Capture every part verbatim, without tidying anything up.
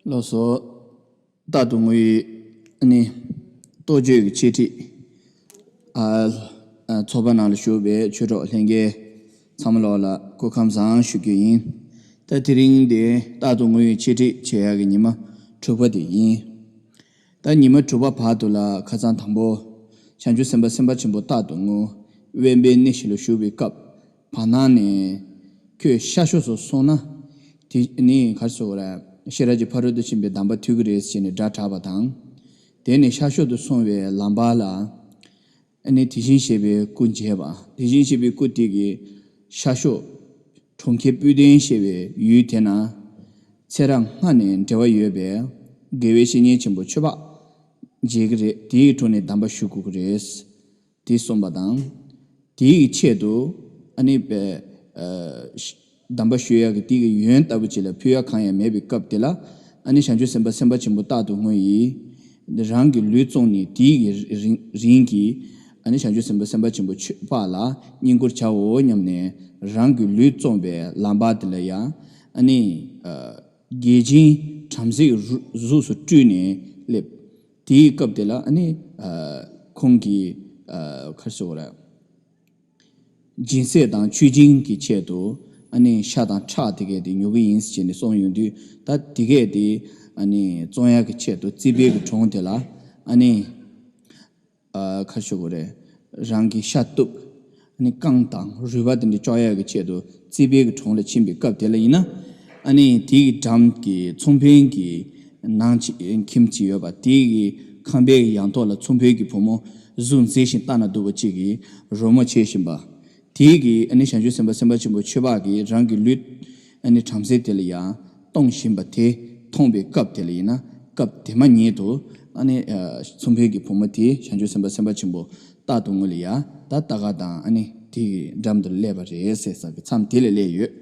ལགས་སོ། རྟག་ཏུ་ངུ་ཡི་ནི་རྟོགས་བརྗོད་ཀྱི་འཆད་ཁྲིད། ཨ་ཨ་ཚོགས་པ་ནང་ལ་བཞུགས་པའི་ཆོས་གྲོགས་ལྷན་རྒྱས་ཚང་མ་ལོག་ལ་སྐུ་ཁམས་བཟང་ཞུ་རྒྱུ་ཡིན། ད་དེ་རིང་འདི་རྟག་ཏུ་ངུ་ཡི་འཆད་ཁྲིད་བྱེད་ཡག་གི་ཉི་མ་དྲུག་པ་དེ་ཡིན། ད་ཉི་མ་དྲུག་པ་བར་དུ་ལ་ཁ་སང་དང་པོ། བྱང་ཆུབ་སེམས་དཔའ་སེམས་དཔའ་ཆེན་པོ་རྟག་ཏུ་ངུ། དབེན་པའི་གནས་ཤིག་ལ་བཞུགས་པའི་སྐབས། བར་སྣང་ནས་ཁྱོད་ཤར་ཕྱོགས་སུ་སོང་ན། དེ་ནི་ག་རེ་ཟེར་དགོས་རེད། ཤེས་རབ་ཀྱི་ཕ་རོལ་ཏུ་ཕྱིན་པའི་གདམས་པ་ཐོས་ཀྱི་རེད་ཟེར་ནས་སྒྲ་གྲགས་པ་དང་། དེ་ནས་ཤར་ཕྱོགས་སུ་སོང་བའི་ལམ་བར་ལ། ཨ་ནི་དེ་བཞིན་གཤེགས་པའི་སྐུ་མཇལ་བ། དེ་བཞིན་གཤེགས་པའི་སྐུ་དེ་གི་ཤར་ཕྱོགས་གྲོང་ཁྱེར་སྤུ་ལྡན་ཞེས་པའི་ཡུལ་དེ་ན། ཚེ་རབས་སྔ་ནས་འབྲེལ་བ་ཡོད་པའི་དགེ་བའི་བཤེས་གཉེན་ཆེན་པོ་ཆོས་འཕགས་མཇལ་གྱི་རེད། དེའི་དྲུང་ནས་གདམས་པ་ཞུ་དགོས་ཀྱི་རེད། དེ་གསུངས་པ་དང་། དེའི་ཆེད་དུ་ཨ་ནི་པའི་ཨ་གདམས་པ་ཞུ་ཡག་གི་དེ་གི་ཡོན་ལྟ་བུ་ཅིག་ལ་ཕུལ་ཡག་གང་ཡང་མེད་པའི་སྐབས་དེ་ལ། ཨ་ནི་བྱང་ཆུབ་སེམས་དཔའ་སེམས་དཔའ་ཆེན་པོ་རྟག་ཏུ་ངུ་ཡིས། རང་གི་ལུས་བཙོངས་ནས་དེའི་གི་རིང་རིང་གི་ཨ་ནི་བྱང་ཆུབ་སེམས་དཔའ་སེམས་དཔའ་ཆེན་པོ་ཆོས་འཕགས་ལ་བསྙེན་བཀུར་བྱའོ་སྙམ་ནས། རང་གི་ལུས་བཙོངས་པའི་ལམ་བར་དེ་ལ་ཡང་ཨ་ནི་ཨ་བརྒྱ་བྱིན་བྲམ་ཟེའི་རུ་གཟུགས་སུ་སྤྲུལ་ནས་སླེབས། དེའི་སྐབས་དེ་ལ་ཨ་ནི་ཨ་ཁོང་གིས་ཨ་ག་རེ་ཟེར་དགོས་རེད། སྦྱིན་སྲེག་དང་མཆོད་སྦྱིན་གྱི་ཆེད་དུ་ཨ་ནི་ཤ་དང་ཁྲག་དེ་གས་དེ་ཉོ་གི་ཡིན་ཟེར་ནས་གསུངས་ཡོང་དུས། ད་དེ་གས་དེ་ཨ་ནི་བཙོང་ཡག་གི་ཆེད་དུ་རྩིས་པའི་གི་གྲོང་དེ་ལ་ཨ་ནི་ཨ་ག་རེ་ཟེར་དགོས་རེད། རང་གི་ཤ་གཏུབ། ཨ་ནི་རྐང་དང་རུས་པ་དེ་འདྲ་བཅོ་ཡག་གི་ཆེད་དུ་རྩིས་པའི་གི་གྲོང་ལ་ཕྱིན་པའི་སྐབས་དེ་ལ་ཡིན་ན། ཨ་ནི་དེའི་གི་འགྲམ་གྱི་ཚོང་དཔོན་གྱི་ནང་ཁྱིམ་ཅིག་ཡོད་པ། དེའི་གི་ཁང་པའི་གི་ཡང་ཐོག་ལ་ཚོང་དཔོན་གྱི་བུ་མོ་གཟུགས་མཛེས་ཤིང་ལྟ་ན་སྡུག་པ་ཅིག་གིས་རོལ་མོ་ཆས་བཞིན་པ། དེའི་གི་ཨ་ནི་བྱང་ཆུབ་སེམས་དཔའ་སེམས་དཔའ་ཆེན་པོ་ཆོས་འཕགས་ཀྱིས་རང་གི་ལུས་ཨ་ནི་བྲམ་ཟེ་དེ་ལ་ཡང་གཏོང་བཞིན་པ་དེ་མཐོང་བའི་སྐབས་དེ་ལ་ཡིན་ན། སྐབས་དེ་མ་ཉིད་དུ་ཨ་ནི་ཚོང་དཔོན་གྱི་བུ་མོ་དེ་བྱང་ཆུབ་སེམས་དཔའ་སེམས་དཔའ་ཆེན་པོ་རྟག་ཏུ་ངུ་ལ་ཡ་ད་ལྟ་ག་དང་ཨ་ནི་དེ་གི་འགྲམ་དུ་སླེབས་པ་རེད་ཟེར་ས་གི་མཚམས་དེ་ལ་སླེབས་ཡོད།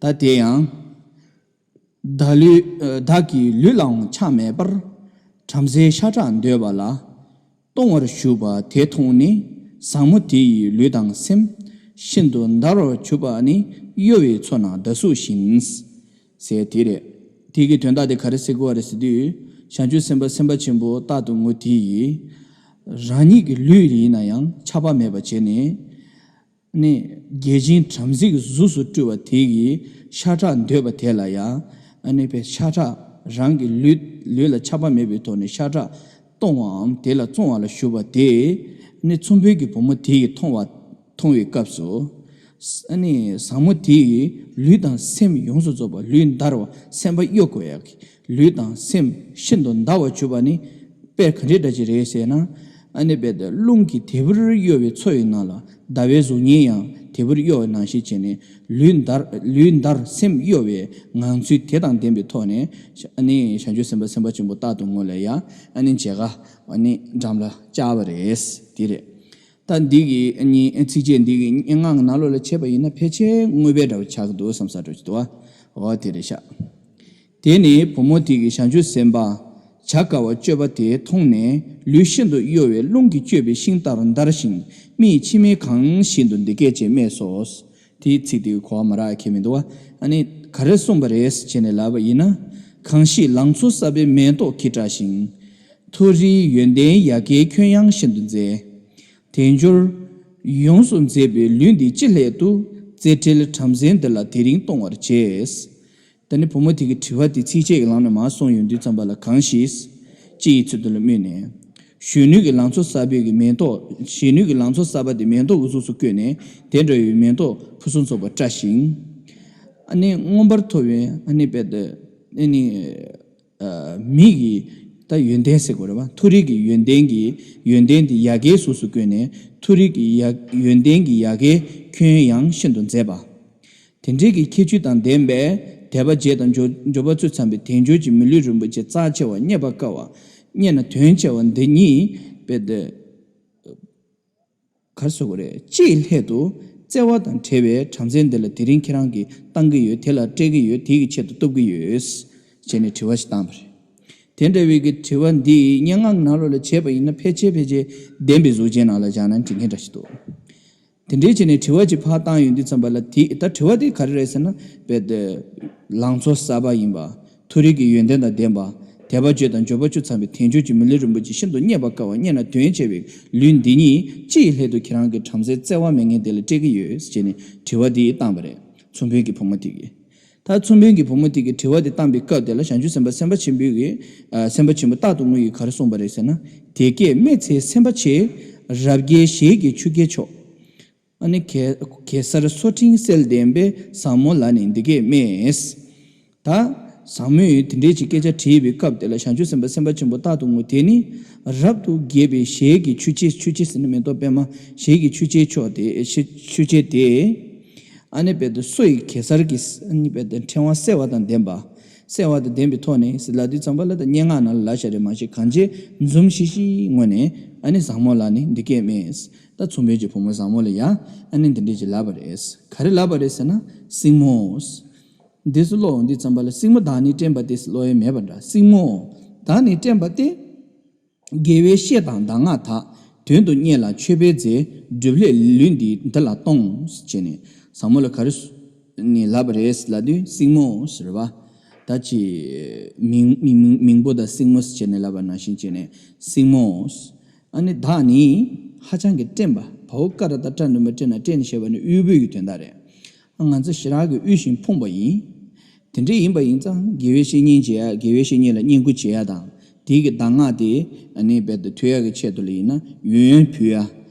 ད་དེ་ཡང་། བདག་ལུས་བདག་གི་ལུས་ལའང་ཆགས་མེད་པར། བྲམ་ཟེའི་ཤ་ཁྲག་འདོད་པ་ལ། གཏོང་བར་ཞུགས་པ་དེ་མཐོང་ནས། བཟང་མོ་དེ་ཡི་ལུས་དང་སེམས། ཤིན་ཏུ་འདར་བར་གྱུར་པ་ནི། གཡོ་བའི་ཚོགས་རྣམས་ཟླ་གཟུགས་བཞིན། ཟེར་དེ་རེད། དེ་གི་དོན་དག་དེ་ག་རེ་ཟེར་དགོས་པ་རེད་ཟེར་དུས། བྱང་ཆུབ་སེམས་དཔའ་སེམས་དཔའ་ཆེན་པོ་རྟག་ཏུ་ངུ་དེ་ཡིས། རང་ཉིད་ཀྱི་ལུས་ཡིན་ན་ཡང་ཆགས་པ་མེད་པ་བྱས་ནས། ནི་བརྒྱ་བྱིན་བྲམ་ཟེ་གི་གཟུགས་སུ་སྤྲུལ་བ་དེ་ཡི་ཤ་ཁྲག་འདོད་པ་དེ་ལ་ཡང་། ཨ་ནི་པའི་ཤ་ཁྲག་རང་གི་ལུས་ལུས་ལ་ཆགས་པ་མེད་པའི་ཐོག་ནས་ཤ་ཁྲག་གཏོང་བའམ་དེ་ལ་བཙོང་བ་ལ་ཞུགས་པ་དེ། ནི་ཚོང་དཔོན་གྱི་བུ་མོ་དེ་ཡིས་མཐོང་བ་མཐོང་བའི་སྐབས་སུ། ཨ་ནི་བཟང་མོ་དེ་ཡི་ལུས་དང་སེམས་ཡོངས་སུ་རྫོགས་པ། ལུས་འདར་བ། སེམས་པ་གཡོ་དགོས་ཡག་གི། ལུས་དང་སེམས་ཤིན་ཏུ་འདར་བར་གྱུར་པ་ནི། དཔེ་ག་འདྲའི་འདྲ་ཅིག་རེད་ཟེར་ན། ཨ་ནི་རྦད་དེ་རླུང་གིས་དལ་བུར་གཡོ་བའི་མཚོ་ཡི་ནང་ལ་ཟླ་བའི་གཟུགས་བརྙན་ཡང་དལ་བུར་གཡོ་བ་ནང་བཞིན་བྱས་ནས། ལུས་འདར་ལུས་འདར་སེམས་གཡོ་བའི་ངང་ཚུལ་དེ་དང་ལྡན་པའི་ཐོག་ནས། ཨ་ནི་བྱང་ཆུབ་སེམས་དཔའ་སེམས་དཔའ་ཆེན་པོ་རྟག་ཏུ་ངུ་ལ་ཡ། ཨ་ནི་མཇལ་ཁ་ཨ་ནི་འགྲམ་ལ་བཅར་བ་རེད། དེ་རེད། ད་འདི་གི་ཨ་ནི་ཚིགས་བཅད་འདི་གི་སྙན་ངག་ནང་ལོགས་ལ་བྱས་པ་ཡིན་ན་ཕལ་ཆེར་དངོས་པོའི་འདྲ་བ་ཆགས་ཀྱི་འདུག་བསམ་ས་འདྲ་ཅིག་འདུག་བ། འོ་དེ་རེད་ཤག་དེ་ནས་བུ་མོ་དེ་གིས་བྱང་ཆུབ་སེམས་དཔའ་བྱ་དཀའ་བ་སྤྱོད་པ་དེ་མཐོང་ནས། ལུས་ཤིན་ཏུ་གཡོ་བའི་རླུང་གིས་གཅོད་པའི་ཤིང་ལྟར་འདར་ཞིང་། མིག་མཆི་མས་གང་བཞིན་དུ་འདི་སྐད་ཅེས་སྨྲས་སོ། དེའི་ཚིག་དེ་གོ་བ་མ་རག་ཁེལ་མི་འདུག་བ། ཨ་ནི་ག་རེ་གསུངས་པ་རེད་ཟེར་ནས་ལབ་པ་ཡིན་ན། གང་ཞིག་ལང་ཚོ་ཟབ་པའི་མེ་ཏོག་གིས་བཀྲ་ཞིང་། མཐོ་རིས་ཡོན་ཏན་ཡ་གིའི་ཁྱོན་ཡང་ཤིན་ཏུ་མཛེས། དལ་འབྱོར་ཡོངས་སུ་མཛེས་པའི་ལུས་འདི་ཅི་སླད་དུ། མཛེས་བྲལ་བྲམ་ཟེ་འདི་ལ་དེ་རིང་གཏོང་བར་བྱས། ད་ནི་བུ་མོ་དེ་གི་དྲི་བ་དེ་ཚིགས་བཅད་ཀྱི་ལམ་ནས་མར་གསུངས་ཡོང་དུས་ཙམ་པ་ལ། གང་ཞིག་ཅི་ཡི་ཚུལ་དུ་ལ་སྨོས་ནས། གཞོན་ནུ་གི་ལང་ཚོ་གསར་པའི་གི་མེ་ཏོག་གཞོན་ནུ་གི་ལང་ཚོ་གསར་པ་དེ་མེ་ཏོག་གི་གཟུགས་སུ་བཀོད་ནས། དེ་འདྲ་བའི་མེ་ཏོག་ཕུན་སུམ་ཚོགས་པ་བཀྲ་ཞིང་། ཨ་ནི་མངོན་པར་མཐོ་བའི་ཨ་ནི་རྦད་དེ་ཨ་ནི་ཨ་མིག་གི་ད་ཡོན་ཏན་ཟེར་དགོས་རེད་བ། མཐོ་རིས་ཀྱི་ཡོན་ཏན་གྱི་ཡོན་ཏན་དེ་ཡ་གིའི་གཟུགས་སུ་བཀོད་ནས། མཐོ་རིས་ཀྱི་ཡ་ཡོན་ཏན་གྱི་ཡ་གིའི་ཁྱོན་ཡང་ཤིན་ཏུ་མཛེས་པ། དེ་འདྲའི་གི་ཁྱད་ཆོས་དང་ལྡན་པའི་དད་པ་བརྗེད་དང་འབྱོར་འབྱོར་པ་ཚུལ་འཚམ་པའི་དལ་འབྱོར་གྱི་མི་ལུས་རིན་པོ་ཆེ་རྩ་ཆེ་བ། རྙེད་པར་དཀའ་བ། རྙེད་ན་དོན་ཆེ་བ་འདི་གཉིས་རྦད་དེ་ག་རེ་ཟེར་དགོས་རེད། ཅིའི་སླད་དུ་བརྩེ་བ་དང་བྲལ་བའི་བྲམ་ཟེ་འདི་ལ་དེ་རིང་ཁྱེད་རང་གིས་བཏང་གི་ཡོད། དེ་ལ་སྤྲད་ཀྱི་ཡོད། དེ་གི་ཆེད་དུ་གཏུབ་ཀྱི་ཡོད་ཟེར་ནས་དྲི་བ་ཞིག་བཏང་བ་རེད། དེ་འདྲ་བའི་གི་དྲི་བ་འདི་སྙན་ངག་ནང་ལོགས་ལ་བྱས་པ་ཡིན་ན་ཕལ་ཆེར་ཕལ་ཆེར་བདེན་པའི་གཟུགས་ཅན་ནང་ལ་བཞག་ན་འགྲིག་མཁན་འདྲ་ཞིག་འདུག་དེ་འདྲའི་བྱས་ནས་དྲི་བ་ཅིག་ཕར་བཏང་ཡོང་དུས་ཙམ་པ་ལ། དེ་ད་དྲི་བ་དེ་ག་རེ་རེད་ཟེར་ན། རྦད་དེ་ལང་ཚོ་གསར་པ་ཡིན་པ། མཐོ་རིས་ཀྱི་ཡོན་ཏན་དང་ལྡན་པ། དད་པ་བརྗོད་དང་འབྱོར་པ་བཅུ་ཚང་བའི་དལ་འབྱོར་གྱི་མི་ལུས་རིན་པོ་ཆེ་ཤིན་ཏུ་རྙེད་པར་དཀའ་བ། རྙེད་ན་དོན་ཆེ་བའི་ལུས་འདི་ཉིད་ཅི་ཡི་སླད་དུ་ཁྱེད་རང་གི་བྲམ་ཟེའི་བརྩེ་བ་མེད་མཁན་དེ་ལ་སྤྲད་ཀྱི་ཡོད་ཅེས་ནས་དྲི་བ་འདི་བཏང་བ་རེད། ཚོང་དཔོན་གྱི་བུ་མོ་དེ་གིས། ད་ཚོང་དཔོན་གྱི་བུ་མོ་དེ་གིས་དྲི་བ་དེ་བཏང་པའི་སྐབས་དེ་ལ་བྱང་ཆུབ་སེམས་དཔའ་སེམས་དཔའ་ཆེན་པོ་གིས་ཨ། སེམས་དཔའ་ཆེན་པོ་རྟག་ཏུ་ངུ་ཡིས་ག་རེ་གསུངས་པ་རེད་ཟེར་ན། དེ་སྐད་སྨྲས་ཚེ་སེམས་དཔའ་ཆེ། རབ་དགའི་ཞལ་གྱི་ཆུ་སྐྱེས་མཆོག་ཨ་ནི་གེ་གེ་སར་སོ་ཕྲེང་གསལ་ལྡན་པས་བཟང་མོ་ལ་ནི་འདི་སྐད་སྨྲས། ད་བཟང་མོས་དེ་འདྲའི་ཅིག་སྐད་ཆ་དྲིས་པའི་སྐབས་དེ་ལ་བྱང་ཆུབ་སེམས་དཔའ་སེམས་དཔའ་ཆེན་པོ་རྟག་ཏུ་ངུ་དེ་ནི་རབ་ཏུ་དགའ་བའི་ཞལ་གྱི་ཆུ་སྐྱེས། ཆུ་སྐྱེས་ཟེར་ན་མེ་ཏོག་པད་མ། ཞལ་གྱི་ཆུ་སྐྱེས་མཆོག་དེ་ཆུ་ཆུ་སྐྱེས་དེ། ཨ་ནི་དཔེར་དུ་སོ་ཡི་གེ་སར་གྱི་ཨ་ནི་དཔེར་དུ་ཕྲེང་བ་གསལ་བ་དང་ལྡན་པ། གསལ་བ་དང་ལྡན་པའི་ཐོག་ནས་ཟེར་ལབ་དུས་ཙམ་པ་ལ་ད་སྙན་ངག་ནང་ལ་ལབ་བཞག་རེད། མ་གཞི་གང་བྱས་འཛུམ་ཤིག་ཤིག་ངུས་ནས་ཨ་ནི་བཟང་མོ་ལ་ནི་འདི་སྐད་སྨྲས། ད་ཚོང་དཔོན་གྱི་བུ་མོ་བཟང་མོ་ལ་ཡང་ཨ་ནི་འདི་འདྲས་ཅིག་ལབ་པ་རེད། ག་རེ་ལབ་པ་རེད་ཟེར་ན། སྲིང་མོ། འདི་ཚོ་ཀློག་འོང་དུས་ཙམ་པ་ལ་སྲིང་མོ་བདག་ནི་བཀྲེན་པ་སྟེ་ཟེར་ཀློག་ཡས་མེད་པ་འདྲ། སྲིང་མོ་བདག་ནི་བཀྲེན་པ་སྟེ། དགེ་བའི་བཤེས་དང་གདམས་ངག་དག་དོན་དུ་གཉེར་ལ་མཆོད་པའི་རྫས། སྒྲུབ་སླད་ལུས་འདི་འདི་ལ་གཏོང་། ཅེས་ནས་བཟང་མོ་ལ་ག་རེ་ནས་ལབ་པ་རེད་ལབ་དུས་སྲིང་མོ་ཟེར་བ། ད་ཅི་མིང་མིང་མིང་པོ་དང་སྲིང་མོ་ཟེར་ནས་ལབ་པ་ནང་བཞིན་བྱས་ནས་སྲིང་མོ། ཨ་ནི་བདག་ནི་ཧ་ཅང་གི་བཀྲེན་པ། བའོ། ཀ་ར་བཏགས་སྐྲ་འགྲེང་བུ་བཀྲེན་ན་བཀྲེན་ཞེས་པ་ནི་དབུལ་པོའི་གི་དོན་དག་རེད། ང་ཚོ་ཞེ་དྲག་གི་དབུལ་ཞིང་ཕོངས་པ་ཡིན། དེ་འདྲ་ཡིན་པ་ཡིན་ཙང་དགེ་བའི་བཤེས་གཉེན་བྱེད་ཡ། དགེ་བའི་བཤེས་གཉེན་ལ་བསྙེན་བཀུར་བྱེད་ཡ་དང་དེའི་གི་གདམས་ངག་དེ་ཨ་ནི་རྦད་དེ་ཐོས་ཡ་གི་ཆེད་དུ་ལ་ཡིན་ན་ཡོན་ཕུལ་ཡ།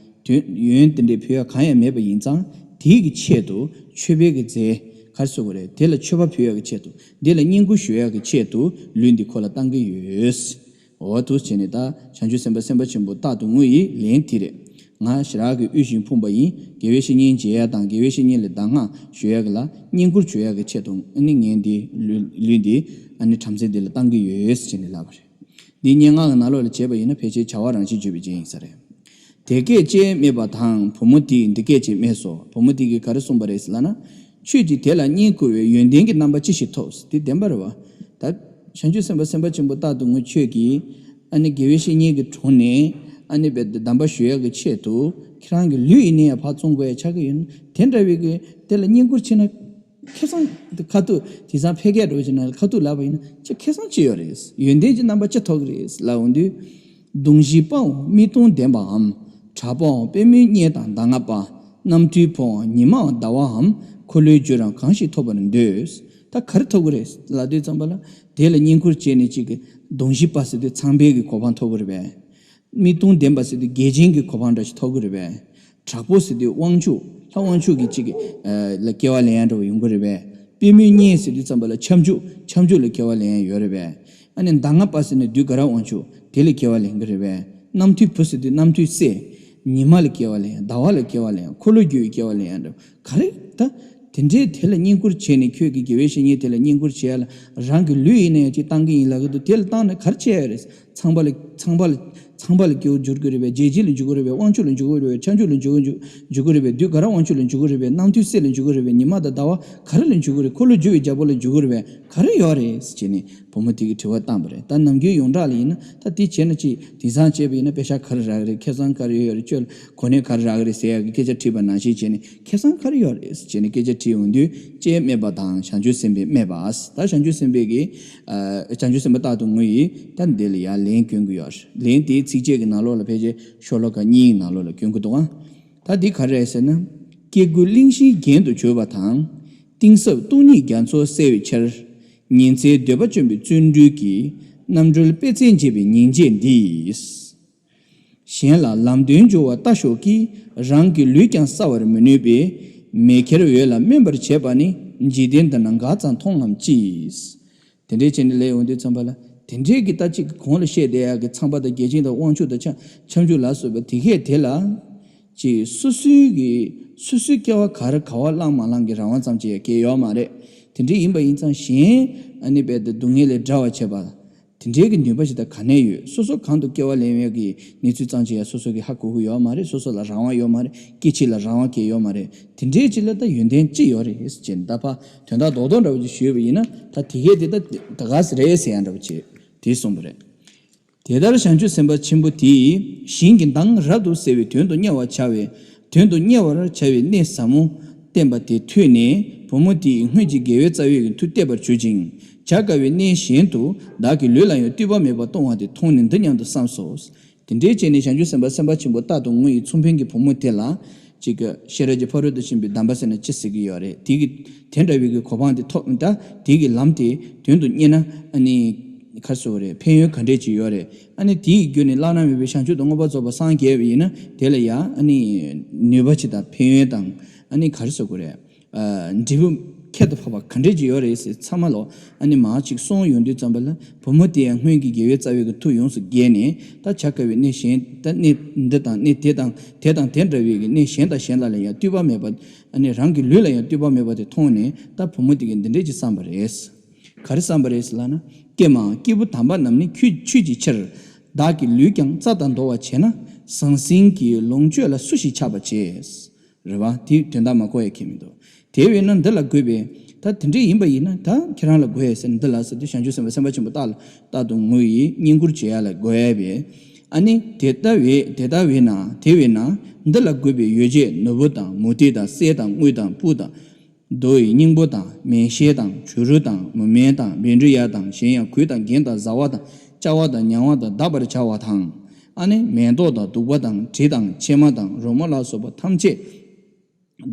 དོན་ཡོན་དེ་འདྲའི་ཕུལ་ཡ་གང་ཡང་མེད་པ་ཡིན་ཙང་དེའི་གི་ཆེད་དུ་མཆོད་པའི་གི་རྫས་ག་རེ་ཟེར་དགོས་རེད། དེ་ལ་མཆོད་པ་ཕུལ་ཡ་གི་ཆེད་དུ། དེ་ལ་བསྙེན་བཀུར་ཞུ་ཡ་གི་ཆེད་དུ་ལུས་འདི་ཁོ་ལ་བཏང་གི་ཡོད། འོ་འདུག་བྱས་ནས་ད་བྱང་ཆུབ་སེམས་དཔའ་སེམས་དཔའ་ཆེན་པོ་རྟག་ཏུ་ངུ་ཡི་ལན་དེ་རེད། ང་ཞེ་དྲག་གི་དབུལ་ཞིང་ཕོངས་པ་ཡིན། དགེ་བའི་བཤེས་གཉེན་མཇལ་ཡ་དང་དགེ་བའི་བཤེས་གཉེན་ལ་གདམས་ངག་ཞུ་ཡ་གི་ལ་བསྙེན་བཀུར་ཞུ་ཡ་གི་ཆེད་དུ་ཨ་ནི་ངས་འདི་ལུས་ལུས་འདི་ཨ་ནི་བྲམ་ཟེ་འདི་ལ་བཏང་གི་ཡོད་ཟེར་ནས་ལབ་པ་རེད། འདི་སྙན་ངག་གི་ནང་ལོགས་ལ་བྱས་པ་ཡིན་ན་ཕལ་ཆེར་བྱ་བ་རང་བཞིན་བརྗོད་པའི་རྒྱན་ཡིན་ས་རེད། དེ་སྐད་ཅེས་སྨྲས་པ་དང་བུ་མོ་དེས་འདི་སྐད་ཅེས་སྨྲས་སོ། བུ་མོ་དེ་གིས་ག་རེ་གསུངས་པ་རེད་ཟེར་ལབ་ན། ཁྱོད་ཀྱིས་དེ་ལ་བསྙེན་བཀུར་བའི་ཡོན་ཏན་གྱི་རྣམ་པ་ཅི་ཞིག་ཐོབ། དེ་བདེན་པ་རེད་བ། ད་བྱང་ཆུབ་སེམས་དཔའ་སེམས་དཔའ་ཆེན་པོ་རྟག་ཏུ་ངུ་ཁྱོད་ཀྱིས་ཨ་ནི་དགེ་བའི་བཤེས་གཉེན་གྱི་དྲུང་ནས་ཨ་ནི་རྦད་དེ་གདམས་པ་ཞུ་ཡག་གི་ཆེད་དུ་ཁྱེད་རང་གི་ལུས་ཡིན་ན་ཡང་ཕར་བཙོང་དགོས་ཡ་ཆགས་ཀྱི་ཡོད་ན། དེ་འདྲ་བའི་གི་དེ་ལ་བསྙེན་བཀུར་བྱེད་ན་ཁེ་བཟང་དེ་ཁ་ཐུག་དེང་སང་ཕལ་སྐད་འདྲ་བོ་བྱས་ན་ཁ་ཐུག་ལབ་པ་ཡིན་ན་ཅི་ཁེ་བཟང་ཅི་ཡོད་རེད། ཡོན་ཏན་གྱི་རྣམ་པ་ཅི་ཐོབ་ཀྱི་རེད་ལབ་འོང་དུས། གདོང་བཞི་པའང་མིག་སྟོང་ལྡན་པའམ། དྲག་པོའང་པུས་མོའི་གཉེན་དང་གདམས་ངག་པ། རྣམ་ཐོས་ཕོའང་ཉི་མའམ་ཟླ་བའམ། འཁོར་ལོའི་རྒྱུ་རང་གང་ཞིག་ཐོབ་པར་འདོད། ད་ག་རེ་ཐོབ་ཀྱི་རེད་ལབ་དུས་ཙམ་པ་ལ། དེ་ལ་བསྙེན་བཀུར་བྱས་ནས་གཅིག་གི་གདོང་བཞི་པ་ཟེར་དུས་ཚངས་པའི་གི་གོ་འཕང་ཐོབ་ཀྱི་རེད་པས། མིག་སྟོང་ལྡན་པ་ཟེར་དུས་དགེ་ཆེན་གྱི་གོ་འཕང་འདྲ་ཞིག་ཐོབ་ཀྱི་རེད་པས། དྲག་པོ་ཟེར་དུས་དབང་ཕྱུག་ལྷ་དབང་ཕྱུག་གི་གཅིག་གི་ལ་སྐྱེ་བ་ལེན་ཡ་འདྲ་བོ་ཡོང་གི་རེད་པས། པུས་མོའི་གཉེན་ཟེར་དུས་ཙམ་པ་ལ་ཁྱབ་འཇུག་ཁྱབ་འཇུག་ལ་སྐྱེ་བ་ལེན་ཡ་ཡོད་རེད་པས། ཨ་ནི་གདམས་ངག་པ་ཟེར་ནས་བདུད་དགའ་རབ་དབང་ཕྱུག་དེ་ལ་སྐྱེ་བ་ལེན་གི་རེད་པས། རྣམ་ཐོས་བུ་ཟེར་དུས་རྣམ་ཐོས་སྲས། ཉི་མ་ལ་སྐྱེ་བ་ལེན་ཡ། ཟླ་བ་ལ་སྐྱེ་བ་ལེན་ཡ། འཁོར་ལོ་སྒྱུར་བའི་སྐྱེ་བ་ལེན་ཡ་འདྲ་བོ་ག་རེ་ད། དེ་འདྲའི་དེ་ལ་བསྙེན་བཀུར་བྱས་ནས་ཁྱོད་ཀྱི་དགེ་བའི་བཤེས་གཉེན་དེ་ལ་བསྙེན་བཀུར་བྱས་ཡ་ལ་རང་གི་ལུས་ཡིན་ན་ཡང་ཅིག་བཏང་གི་ཡིན་ལབ་གི་འདུག་དེ་ལ་བཏང་ནས་ག་རེ་བྱས་ཡ་རེད། ཚངས་པ་ལ་ཚངས་པ་ལ་ཚངས་པ་ལ་སྐྱེ་བ་འགྱུར་གྱི་རེད་པས། རྗེས་བྱིན་ལ་འཇུག་གི་རེད་པས། དབང་ཕྱུག་ལ་འཇུག་གི་རེད་པས། ཁྱབ་འཇུག་ལ་འཇུག་གི་འཇུག་འཇུག་གི་རེད་པས། བདུད་དགའ་རབ་དབང་ཕྱུག་ལ་འཇུག་གི་རེད་པས། རྣམ་ཐོས་སྲས་ལ་འཇུག་གི་རེད་པས། ཉི་མ་དང་ཟླ་བ་ག་རེ་ལ་འཇུག་གི་རེད། འཁོར་ལོ་སྒྱུར་བའི་རྒྱལ་པོ་ལ་འཇུག་གི་རེད་པས། ག་རེ་ཡོད་རེད་ཟེར་ནས་བུ་མོ་དེ་གིས་དྲི་བ་བཏང་བ་རེད། ད་ནམ་རྒྱུན་ཡོངས་གྲགས་ལ་ཡིན་ན་ད་དེ་བྱས་ན་ཅི་དེང་སང་བྱས་པ་ཡིན་ན་པེ་ཤག་ག་རེ་རག་གི་རེད། ཁེ་བཟང་ག་རེ་ཡོད་རེད། ཁྱོད་ལ་གོ་གནས་ག་རེ་རག་གི་རེད་ཟེར་ཡག་གི་སྐད་ཆ་དྲིས་པ་ནང་བཞིན་བྱས་ནས་ཁེ་བཟང་ག་རེ་ཡོད་རེད་ཟེར་བྱས་ནས་སྐད་ཆ་དྲིས་ཡོང་དུས་ཅེས་སྨྲས་པ་དང་བྱང་ཆུབ་སེམས་དཔས་སྨྲས་པ། ད་བྱང་ཆུབ་སེམས་དཔས་ཀྱིས་ཨ་བྱང་ཆུབ་སེམས་དཔའ་རྟག་ཏུ་ངུ་ཡིས་ད་འདི་ལ་ཡང་ལན་སྐྱོན་གྱི་ཡོད་རེད། ལན་དེའི་ཚིགས་བཅད་ཀྱི་ནང་ལོགས་ལ་ཕལ་ཆེར་ཤོ་ལོ་ཀ་གཉིས་ཀྱི་ནང་ལོགས་ལ་སྐྱོན་གྱི་འདུག་ཨང་། ད་འདི་ག་རེ་རེད་ཟེར་ན། སྐྱེ་དགུའི་གླེང་གཞིའི་རྒྱན་དུ་གྱུར་པ་དང་། གཏིང་ཟབ་སྟོང་ཉིད་རྒྱ་མཚོ་གསལ་བའི་ཆར། ཉིན་མཚན་འདོད་པ་བཅོམ་པའི་བརྩོན་འགྲུས་ཀྱིས། རྣམ་གྲོལ་པད་ཚལ་འབྱེད་པའི་སྙིང་རྗེ་འདིས། གཞན་ལ་ལམ་སྟོན་འབྱོར་བ་ལྟ་ཞོག་གི། རང་གི་ལུས་ཀྱང་བསྲ་བར་མི་ནུས་པས། མེ་ཁྱེར་འོད་ལ་སྨན་པར་བྱེད་པ་ནི། འཇིག་རྟེན་འདི་ན་འགག་ཙམ་མཐོང་ངམ་ཅི། དེ་འདྲའི་བྱས་ནས་ལས་ཡོང་དུས་ཙམ་པ་ལ་དེ་འདྲའི་གི་ད་ཅིག་གོང་ལ་བཤད་བསྡད་ཡག་གི་ཚངས་པ་དང་རྒྱལ་ཆེན་དང་དབང་ཕྱུག་དང་ཁྱབ་ཁྱབ་འཇུག་ལ་སོགས་པ་དེ་གས་དེ་ལ་ཅིག་སོ་སོའི་གི་སོ་སོའི་སྐྱེ་བ་ག་རེ་ག་བ་བླངས་མ་བླངས་ཀྱི་རང་དབང་ཙམ་ཅིག་ཡང་གས་ཡོད་མ་རེད། དེ་འདྲའི་ཡིན་པ་ཡིན་ཙང་གཞན་ཨ་ནི་རྦད་དེ་སྡུག་བསྔལ་ལས་བསྒྲལ་བར་བྱེད་པ། དེ་འདྲའི་གི་ནུས་པ་ཞིག་ད་ག་ནས་ཡོད། སོ་སོ་གང་དུ་སྐྱེ་བ་ལེན་ཡས་ཀྱི་གནས་ཚུལ་ཙམ་ཅིག་ཡང་སོ་སོ་གི་ཧ་གོ་གི་ཡོད་མ་རེད། སོ་སོ་ལ་རང་དབང་ཡོད་མ་རེད། སྐྱེ་འཆི་ལ་རང་དབང་གང་ཡང་ཡོད་མ་རེད། དེ་འདྲའི་ཅིག་ལ་ད་ཡོན་ཏན་ཅི་ཡོད་རེད་ཟེར་ནས་ད་ཕར་དོན་དག་རྡོག་རྡོག་འདྲ་བོ་ཅིག་ཞུས་པ་ཡིན་ན་ད་དེ་གས་དེ་ད་ད་ག་ཟེ་རེད་ཟེར་ཡ་འདྲ་བོ་ཅིག་དེ་གསུངས་པ་རེད། དེ་ལྟར་བྱང་ཆུབ་སེམས་དཔའ་ཆེན་པོ་དེས་ཞིང་གི་མདངས་རབ་ཏུ་གསལ་བའི་དོན་དུ་གཉེར་བར་བྱ་བའི་དོན་དུ་གཉེར་བར་བྱ་བའི་གནད་ཟབ་མོ་བསྟན་པ་དེ་ཐོས་ནས། བུ་མོ་དེས་སྔོན་གྱི་དགེ་བའི་རྩ་བའི་མཐུ་བརྟས་པར་གྱུར་ཅིང་། བྱ་དཀའ་བའི་གནས་གཞན་དུ་བདག་གི་ལུས་ལ་ཡང་བསྟོད་པ་མེད་པར་གཏོང་བ་དེ་མཐོང་ནས་འདི་སྙམ་དུ་བསམས་སོ། དེ་འདྲའི་བྱས་ནས་བྱང་ཆུབ་སེམས་དཔའ་སེམས་དཔའ་ཆེན་པོ་རྟག་ཏུ་ངུ་ཡི་མཚུངས་ཕན་གྱི་བུ་མོ་དེ་ལ། ཅིག་གི་ཤེས་རབ་ཀྱི་ཕ་རོལ་ཏུ་ཕྱིན་པའི་གདམས་པ་ཟེར་ན་ཅི་ཟེར་གྱི་ཡོད་རེད། དེ་གི་དེ་འདྲ་བའི་གི་གོ་འཕང་དེ་ཐོབ་ད། དེ་གི་ལམ་དེ་དོན་དུ་གཉེར་ན་ཨ་ནི། ག་རེ་ཟེར་དགོས་རེད། ཕན་ཡོན་ག་འདྲས་ཅིག་ཡོད་རེད། ཨ་ནི་དེ་ཡི་བརྒྱུད་ནས་བླ་ན་མེད་པའི་བྱང་ཆུབ་ཏུ་མངོན་པར་རྫོགས་པར་སངས་རྒྱས་པ་ཡིན་ན་དེ་ལ་ཡང་ཨ་ནི་ནུས་པ་ཅིག་དང་ཕན་ཡོན་དང་ཨ་ནི་ག་རེ་ཟེར་དགོས་རེད། འབྲས་བུ་ཁྱད་དུ་འཕགས་པ་ག་འདྲས་ཅིག་ཡོད་རེད་ཟེར་ཚང་མ་ལོ། ཨ་ནི་མ་ཅིག་གསུངས་ཡོང་དུས་ཙམ་པ་ལ་བུ་མོ་དེ་ཡང་སྔོན་གྱི་དགེ་བའི་རྩ་བའི་གི་མཐུ་ཡོངས་སུ་རྒྱས་ནས་ད་བྱ་དཀའ་བའི་གནས་གཞན་ད་གནས་འདི་དང་གནས་དེ་དང་དེ་དང་དེ་འདྲ་བའི་གི་གནས་གཞན་དང་གཞན་ལ་ལ་ཡང་བསྟོད་པ་མེད་པ། ཨ་ནི་རང་གི་ལུས་ལ་ཡང་བསྟོད་པ་མེད་པ་དེ་མཐོང་ནས་ད་བུ་མོ་དེ་གིས་འདི་འདྲས་ཅིག་བསམ་པ་རེད། ག་རེ་བསམ་པ་རེད་ཟེར་ལབ་ན། ཀྱེ་མ་སྐྱེས་བུ་དམ་པ་རྣམས་ནི་ཁྱོད་ཁྱོད་ཀྱི་ཕྱིར། བདག་གི་ལུས་ཀྱང་རྩ་དང་འདོར་བར་བྱས་ན། ཟང་ཟིང་གི་ལོངས་སྤྱོད་ལ་སུ་ཞིག་ཆགས་པར་བྱེད། རེད་བ། དེའི་དོན་དག་མ་གོ་ཡ་ཁྱད་མི་འདུག་དེ་བས་ན་འདི་ལ་དགོས་པས། ད་དེ་འདྲས་ཡིན་པ་ཡིན་ན་ད་ཁྱེད་རང་ལ་དགོས་ཡ་ཟེར་ན་འདི་ལ་ཟེར་དུས་བྱང་ཆུབ་སེམས་དཔའ་སེམས་དཔའ་ཆེན་པོ་རྟག་ལ་རྟག་ཏུ་ངུ་ཡི་བསྙེན་བཀུར་བྱེད་ཡ་ལ་དགོས་ཡ་བས། ཨ་ནི་དེ་ལྟ་བས་དེ་ལྟ་བས་ན། དེ་བས་ན་འདི་ལ་དགོས་པའི་ཡོ་བྱད་ནོར་བུ་དང་མུ་ཏིག་དང་གསེར་དང་དངུལ་དང་སྤུ་དང་། རྡོ་ཡི་སྙིང་པོ་དང་མན་ཤེལ་དང་བྱུ་རུ་དང་མུ་མེན་དང་བཻ་ཌཱུརྱ་དང་གཞན་ཡང་གོས་དང་རྒྱན་དང་བཟའ་བ་དང་བཅའ་བ་དང་མྱང་བ་དང་གདགས་པར་བྱ་བ་དང་། ཨ་ནི་མེ་ཏོག་དང་བདུག་པ་དང་དྲི་དང་ཕྱེ་མ་དང་རོལ་མོ་ལ་སོགས་པ་ཐམས་ཅད་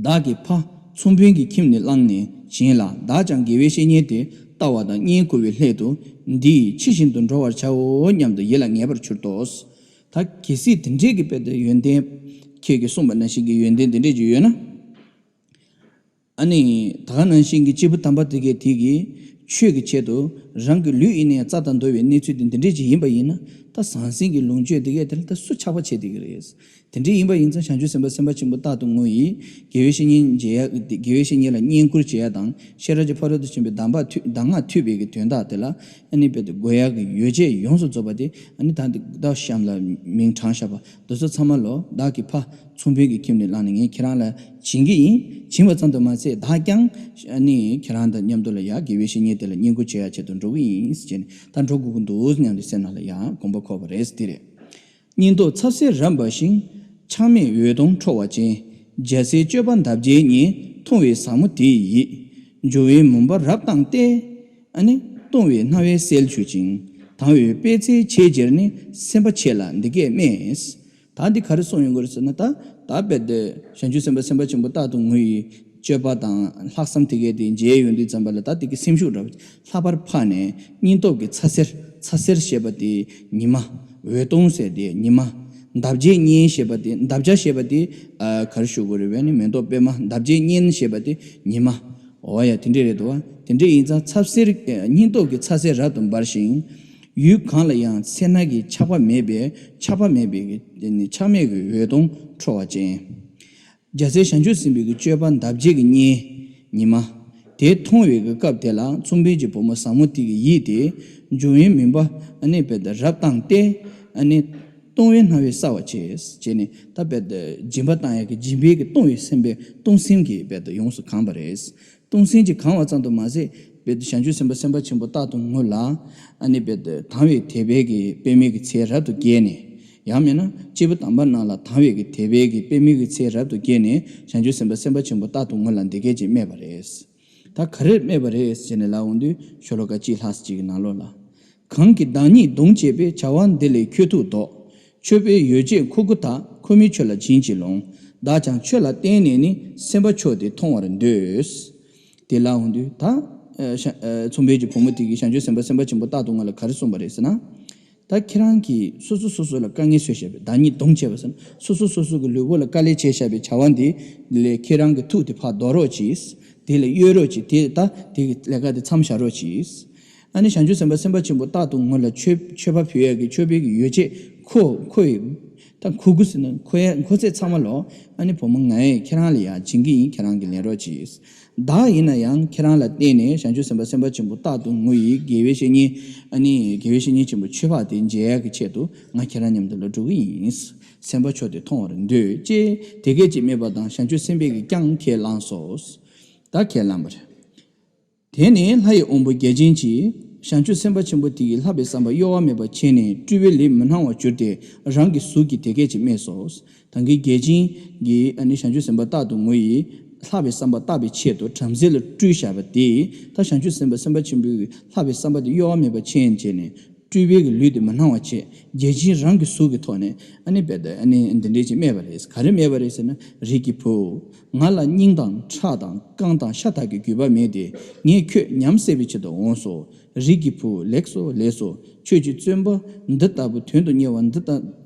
བདག་གི་ཕ་མཚུངས་ཕན་གྱི་ཁྱིམ་ནས་བླངས་ནས་བྱིན་ལ། བདག་ཀྱང་དགེ་བའི་བཤེས་གཉེན་དེ་ལྟ་བ་དང་བསྙེན་བཀུར་བའི་སླད་དུ་འདི་ཡི་ཕྱི་བཞིན་དུ་འགྲོ་བར་བྱའོ་སྙམ་དུ་ཡིད་ལ་ངེས་པར་གྱུར་ཏོ། ད་གལ་སྲིད་དེ་འདྲའི་གི་དཔེ་དེ་ཡོན་ཏན་ཁྱེད་ཀྱིས་གསུངས་པ་ནང་བཞིན་གྱི་ཡོན་ཏན་དེ་འདྲས་ཅིག་ཡོད་ན། ཨ་ནི་ད་ག་ནང་བཞིན་གྱི་སྐྱེས་བུ་དམ་པ་དེ་གས་དེ་གིས་ཆོས་ཀྱི་ཆེད་དུ་རང་གི་ལུས་ཡིན་ནའི་རྩ་དང་འདོར་བའི་གནས་ཚུལ་དེ་འདི་འདྲས་ཅིག་ཡིན་པ་ཡིན་ན། ད་ཟང་ཟིང་གི་ལོངས་སྤྱོད་དེ་གས་དེ་ལ་ད་སུ་ཆགས་པ་བྱེད་བསྡད་ཀྱི་རེད། དེ་འདྲས་ཡིན་པ་ཡིན་ཙང་བྱང་ཆུབ་སེམས་དཔའ་སེམས་དཔའ་ཆེན་པོ་རྟག་ཏུ་ངུ་ཡི་དགེ་བའི་བཤེས་གཉེན་མཇལ་ཡ་དགེ་བའི་བཤེས་གཉེན་ལ་བསྙེན་བཀུར་བྱེད་ཡ་དང་ཤེས་རབ་ཀྱི་ཕ་རོལ་ཏུ་ཕྱིན་པའི་གདམས་པ་ཐོས་གདམས་ངག་ཐོས་པའི་གི་དོན་དག་དེ་ལ་ཨ་ནི་དཔེ་དེ་དགོས་ཡ་གི་ཡོ་བྱད་ཡོངས་སུ་རྫོགས་པ་དེ་ཨ་ནི་ད་འདི་ད་གཤམ་ལ་མིང་དྲངས་བཞག་པ་འདི་ཚོ་ཚང་མ་ལོ་བདག་གི་ཕ་མཚུངས་ཕན་གྱི་ཁྱིམ་ནས་བླངས་ནས་ངས་ཁྱེད་རང་ལ་བྱིན་གྱི་ཡིན། བྱིན་པ་ཙམ་དུ་མ་ཟད་བདག་ཀྱང་ཨ་ནི་ཁྱེད་རང་དང་མཉམ་དུ་ལ་ཡ་དགེ་བའི་བཤེས་གཉེན་དེ་ལ་བསྙེན་བཀུར་བྱེད་ཡ་ཆེད་དུ་འགྲོ་གི་ཡིན་ཟེར་ནས་ད་འགྲོ་དགོས་ཀྱི་འདུག་སྙམ་སྟེ་སེམས་ནང་ལ་ཡ་དགོངས་པ་འཁོར་བ་རེད་དེ་རེད། སྙིང་སྟོབས་ཚ་སེར་རབ་འབར་ཞིང་། ཆགས་མེད་འོད་སྟོང་འཕྲོ་བ་ཅན། རྒྱལ་སྲས་སྤྱོད་པ་འདབ་བརྒྱའི་གཉེན། མཐོང་བས་ཟབ་མོ་དེ་ཡི་ཡིད། འབྱུང་བའི་མུན་པ་རབ་བཏང་སྟེ། ཨ་ནི་གཏོང་བའི་སྣང་བས་གསལ་གྱུར་ཅིང་། དང་བའི་པད་ཚལ་ཆེས་གྱེར་ནས། སེམས་དཔའ་ཆེ་ལ་འདི་སྐད་སྨྲས། ད་འདི་ག་རེ་གསུངས་ཡོང་གི་རེད་ཟེར་ན། ད་ད་དཔེ་དེ་བྱང་ཆུབ་སེམས་དཔའ་སེམས་དཔའ་ཆེན་པོ་རྟག་ཏུ་ངུ་ཡི་སྤྱོད་པ་དང་ལྷག་བསམ་དེ་གས་དེ་མཇལ་ཡོང་དུས་ཙམ་པ་ལ་ད་དེ་གི་སེམས་ཤུགས་འདྲ་བ་ལྷག་པར་འཕར་ནས་སྙིང་སྟོབས་ཀྱི་ཚ་སེར་ཚ་སེར་ཞེས་པ་དེ་ཉི་མ། འོད་སྟོང་ཟེར་དེ་ཉི་མ། འདབ་བརྒྱའི་གཉེན་ཞེས་པ་དེ་འདབ་བརྒྱ་ཞེས་པ་དེ་ཨ་ག་རེ་ཞུ་དགོས་རེད་བས་ནི་མེ་ཏོག་པད་མ་འདབ་བརྒྱའི་གཉེན་ཞེས་པ་དེ་ཉི་མ། འོ་ཡ་དེ་འདྲས་རེད་འདུག་བ། དེ་འདྲས་ཡིན་ཙང་ཚ་སེར་སྙིང་སྟོབས་ཀྱི་ཚ་སེར་རབ་ཏུ་འབར་ཞིང་། ཡུལ་གང་ལ་ཡང་སེར་སྣ་གི་ཆགས་པ་མེད་པའི་ཆགས་པ་མེད་པའི་གི་དེ་ནི་ཆགས་མེད་ཀྱི་འོད་སྟོང་འཕྲོ་བ་ཅན། རྒྱལ་སྲས་བྱང་ཆུབ་སེམས་དཔའི་གི་སྤྱོད་པ་འདབ་བརྒྱའི་གི་གཉེན། ཉི་མ། དེ་མཐོང་བའི་གི་སྐབས་དེ་ལ་མཚུངས་ལྡན་གྱི་བུ་མོ་ཟབ་མོ་དེ་གི་ཡིད་དེ། འབྱུང་བའི་མུན་པ་ཨ་ནི་དཔེ་དེ་རབ་བཏང་སྟེ། ཨ་ནི་གཏོང་བའི་སྣང་བས་གསལ་བར་བྱས། བྱས་ནས་ད་དཔེ་དེ་སྦྱིན་པ་བཏང་ཡག་གི་སྦྱིན་པའི་གི་གཏོང་བའི་སེམས་པས་གཏོང་སེམས་ཀྱི་དཔེ་དེ་ཡོངས་སུ་གང་བ་རེད། གཏོང་སེམས་ཀྱིས་གང་བ་ཙམ་དུ་མ་ཟད། དཔེ་དེ་བྱང་ཆུབ་སེམས་དཔའ་སེམས་དཔའ་ཆེན་པོ་རྟག་ཏུ་ངུ་ལ། ཨ་ནི་དཔེ་དེ་དང་བའི་དད་པའི་གི་པད་མའི་གི་ཚལ་རབ་ཏུ་རྒྱས་ནས། ཡང་མིན་ན་སྐྱེས་བུ་དམ་པ་རྣམས་ལ་དང་བའི་གི་དད་པའི་གི་པད་མའི་གི་ཚལ་རབ་ཏུ་རྒྱས་ནས་བྱང་ཆུབ་སེམས་དཔའ་སེམས་དཔའ་ཆེན་པོ་རྟག་ཏུ་ངུ་ལ་འདི་སྐད་ཅེས་སྨྲས་པ་རེད། ད་ག་རེ་སྨྲས་པ་རེད་ཟེར་ནས་ལབ་འོང་དུས་ཤོ་ལོ་ཀ་གཅིག་ལྷག་ཙམ་ཅིག་གི་ནང་ལོགས་ལ། གང་གིས་བདག་ཉིད་གདུང་བྱས་པའི། བྱ་བ་འདི་ལས་ཁྱོད་ཐུགས་ལྡོག། མཆོད་པའི་ཡོ་བྱད་མཁོ་དགུ་དག། མཁོ་མིན་ཆོས་ལ་བྱིན་གྱིས་རློམ། བདག་ཀྱང་ཆོས་ལ་བརྟེན་ནས་ནི། སེམས་དཔའ་མཆོག་དེ་མཐོང་བར་འདོད། དེ་ལབ་འོང་དུས་ད། ཨ་ཤ་ཨ་མཚུངས་ལྡན་གྱི་བུ་མོ་དེ་གིས་བྱང་ཆུབ་སེམས་དཔའ་སེམས་དཔའ་ཆེན་པོ་རྟག་ཏུ་ངུ་ལ་ག་རེ་གསུངས་པ་རེད་ཟེར་ན། ད་ཁྱེད་རང་གིས་སོ་སོ་སོ་སོ་ལ་དཀའ་ངལ་བཟོས་བཞག་པའི་བདག་ཉིད་གདུང་བྱས་པ་ཟེར་ན་སོ་སོ་སོ་སོ་གི་ལུས་པོ་ལ་དཀའ་ལས་བྱས་བཞག་པའི་བྱ་བ་འདི་ལས་ཁྱེད་རང་གི་ཐུགས་དེ་ཕར་ལྡོག་རོགས་གྱིས། དེ་ལས་གཡོལ་རོགས་གྱིས། དེ་ད་དེ་གི་ལས་ཀ་དེ་མཚམས་བཞག་རོགས་གྱིས། ཨ་ནི་བྱང་ཆུབ་སེམས་དཔའ་སེམས་དཔའ་ཆེན་པོ་རྟག་ཏུ་ངུ་ལ་མཆོད་མཆོད་པ་ཕུལ་ཡག་གི་མཆོད་པའི་གི་ཡོ་བྱད་མཁོ་མཁོ་ཡི། ད་མཁོ་དགུ་ཟེར་ན་མཁོ་ཡ་མཁོ་ཚད་ཚང་མ་ལོ། ཨ་ནི་བུ་མོ་ང་ཡིས་ཁྱེད་རང་ལ་ཡང་བྱིན་གྱི་ཡིན། ཁྱེད་རང་གིས་ལེན་རོགས་གྱིས། བདག་ཡིན་ན་ཡང་ཁྱེད་རང་ལ་བརྟེན་ནས་བྱང་ཆུབ་སེམས་དཔའ་སེམས་དཔའ་ཆེན་པོ་རྟག་ཏུ་ངུ་ཡི་དགེ་བའི་བཤེས་གཉེན། ཨ་ནི་དགེ་བའི་བཤེས་གཉེན་ཆེན་པོ་ཆོས་འཕགས་དེ་མཇལ་ཡག་གི་ཆེད་དུ་ང་ཁྱེད་རང་མཉམ་དུ་ལ་འགྲོ་གི་ཡིན། སེམས་དཔའ་མཆོག་དེ་མཐོང་བར་འདོད་ཅེས་དེ་སྐད་ཅེས་སྨྲས་པ་དང་། བྱང་ཆུབ་སེམས་དཔས་ཀྱིས་ཀྱང་ཁས་བླངས་སོ། ད་ཁས་བླངས་པ་རེད། དེ་ནས་ལྷ་ཡི་དབང་པོ་བརྒྱ་བྱིན་གྱིས་བྱང་ཆུབ་སེམས་དཔའ་ཆེན་པོ་དེ་ཡིས་ལྷག་པའི་བསམ་པ་གཡོ་བ་མེད་པར་བྱས་ནས་སྤྲུལ་པའི་ལས་མི་སྣང་བར་གྱུར་ཏེ་རང་གི་གཟུགས་ཀྱིས་དེ་སྐད་ཅེས་སྨྲས་སོ། ད་གིན་བརྒྱ་བྱིན་གྱིས་ཨ་ནི་བྱང་ཆུབ་སེམས་དཔའ་རྟག་ཏུ་ངུ་ཡི་ ལྷག་པའི་བསམ་པ་བརྟག་པའི་ཆེད་དུ་བྲམ་ཟེ་ལ་སྤྲུལ་བཞག་པ་དེ། ད་བྱང་ཆུབ་སེམས་དཔའ་སེམས་དཔའ་ཆེན་པོའི་ལྷག་པའི་བསམ་པ་དེ་གཡོ་བ་མེད་པར་མཁྱེན་བྱས་ནས། སྤྲུལ་པའི་གི་ལུས་དེ་མི་སྣང་བ་བྱས། བརྒྱ་བྱིན་རང་གི་གཟུགས་ཀྱི་ཐོག་ནས་ཨ་ནི་རྦད་དེ་ཨ་ནི་འདི་འདྲས་ཅིག་སྨྲས་པ་རེད། ག་རེ་སྨྲས་པ་རེད་ཟེར་ན། རིགས་ཀྱི་བུ། ང་ལ་སྙིང་དང་ཁྲག་དང་རྐང་དང་ཤ་དག་གི་རྒྱུད་པ་མེད་དེ། ངས་ཁྱོད་ཉམས་སད་པའི་ཆེད་དུ་འོངས་སོ། རིགས་ཀྱི་བུ། ལེགས་སོ། ལེགས་སོ། ཁྱོད་ཀྱི་བརྩོན་པ་འདི་ལྟ་བུ་དོན་དུ་གཉེར་བ་འདི་ལྟ་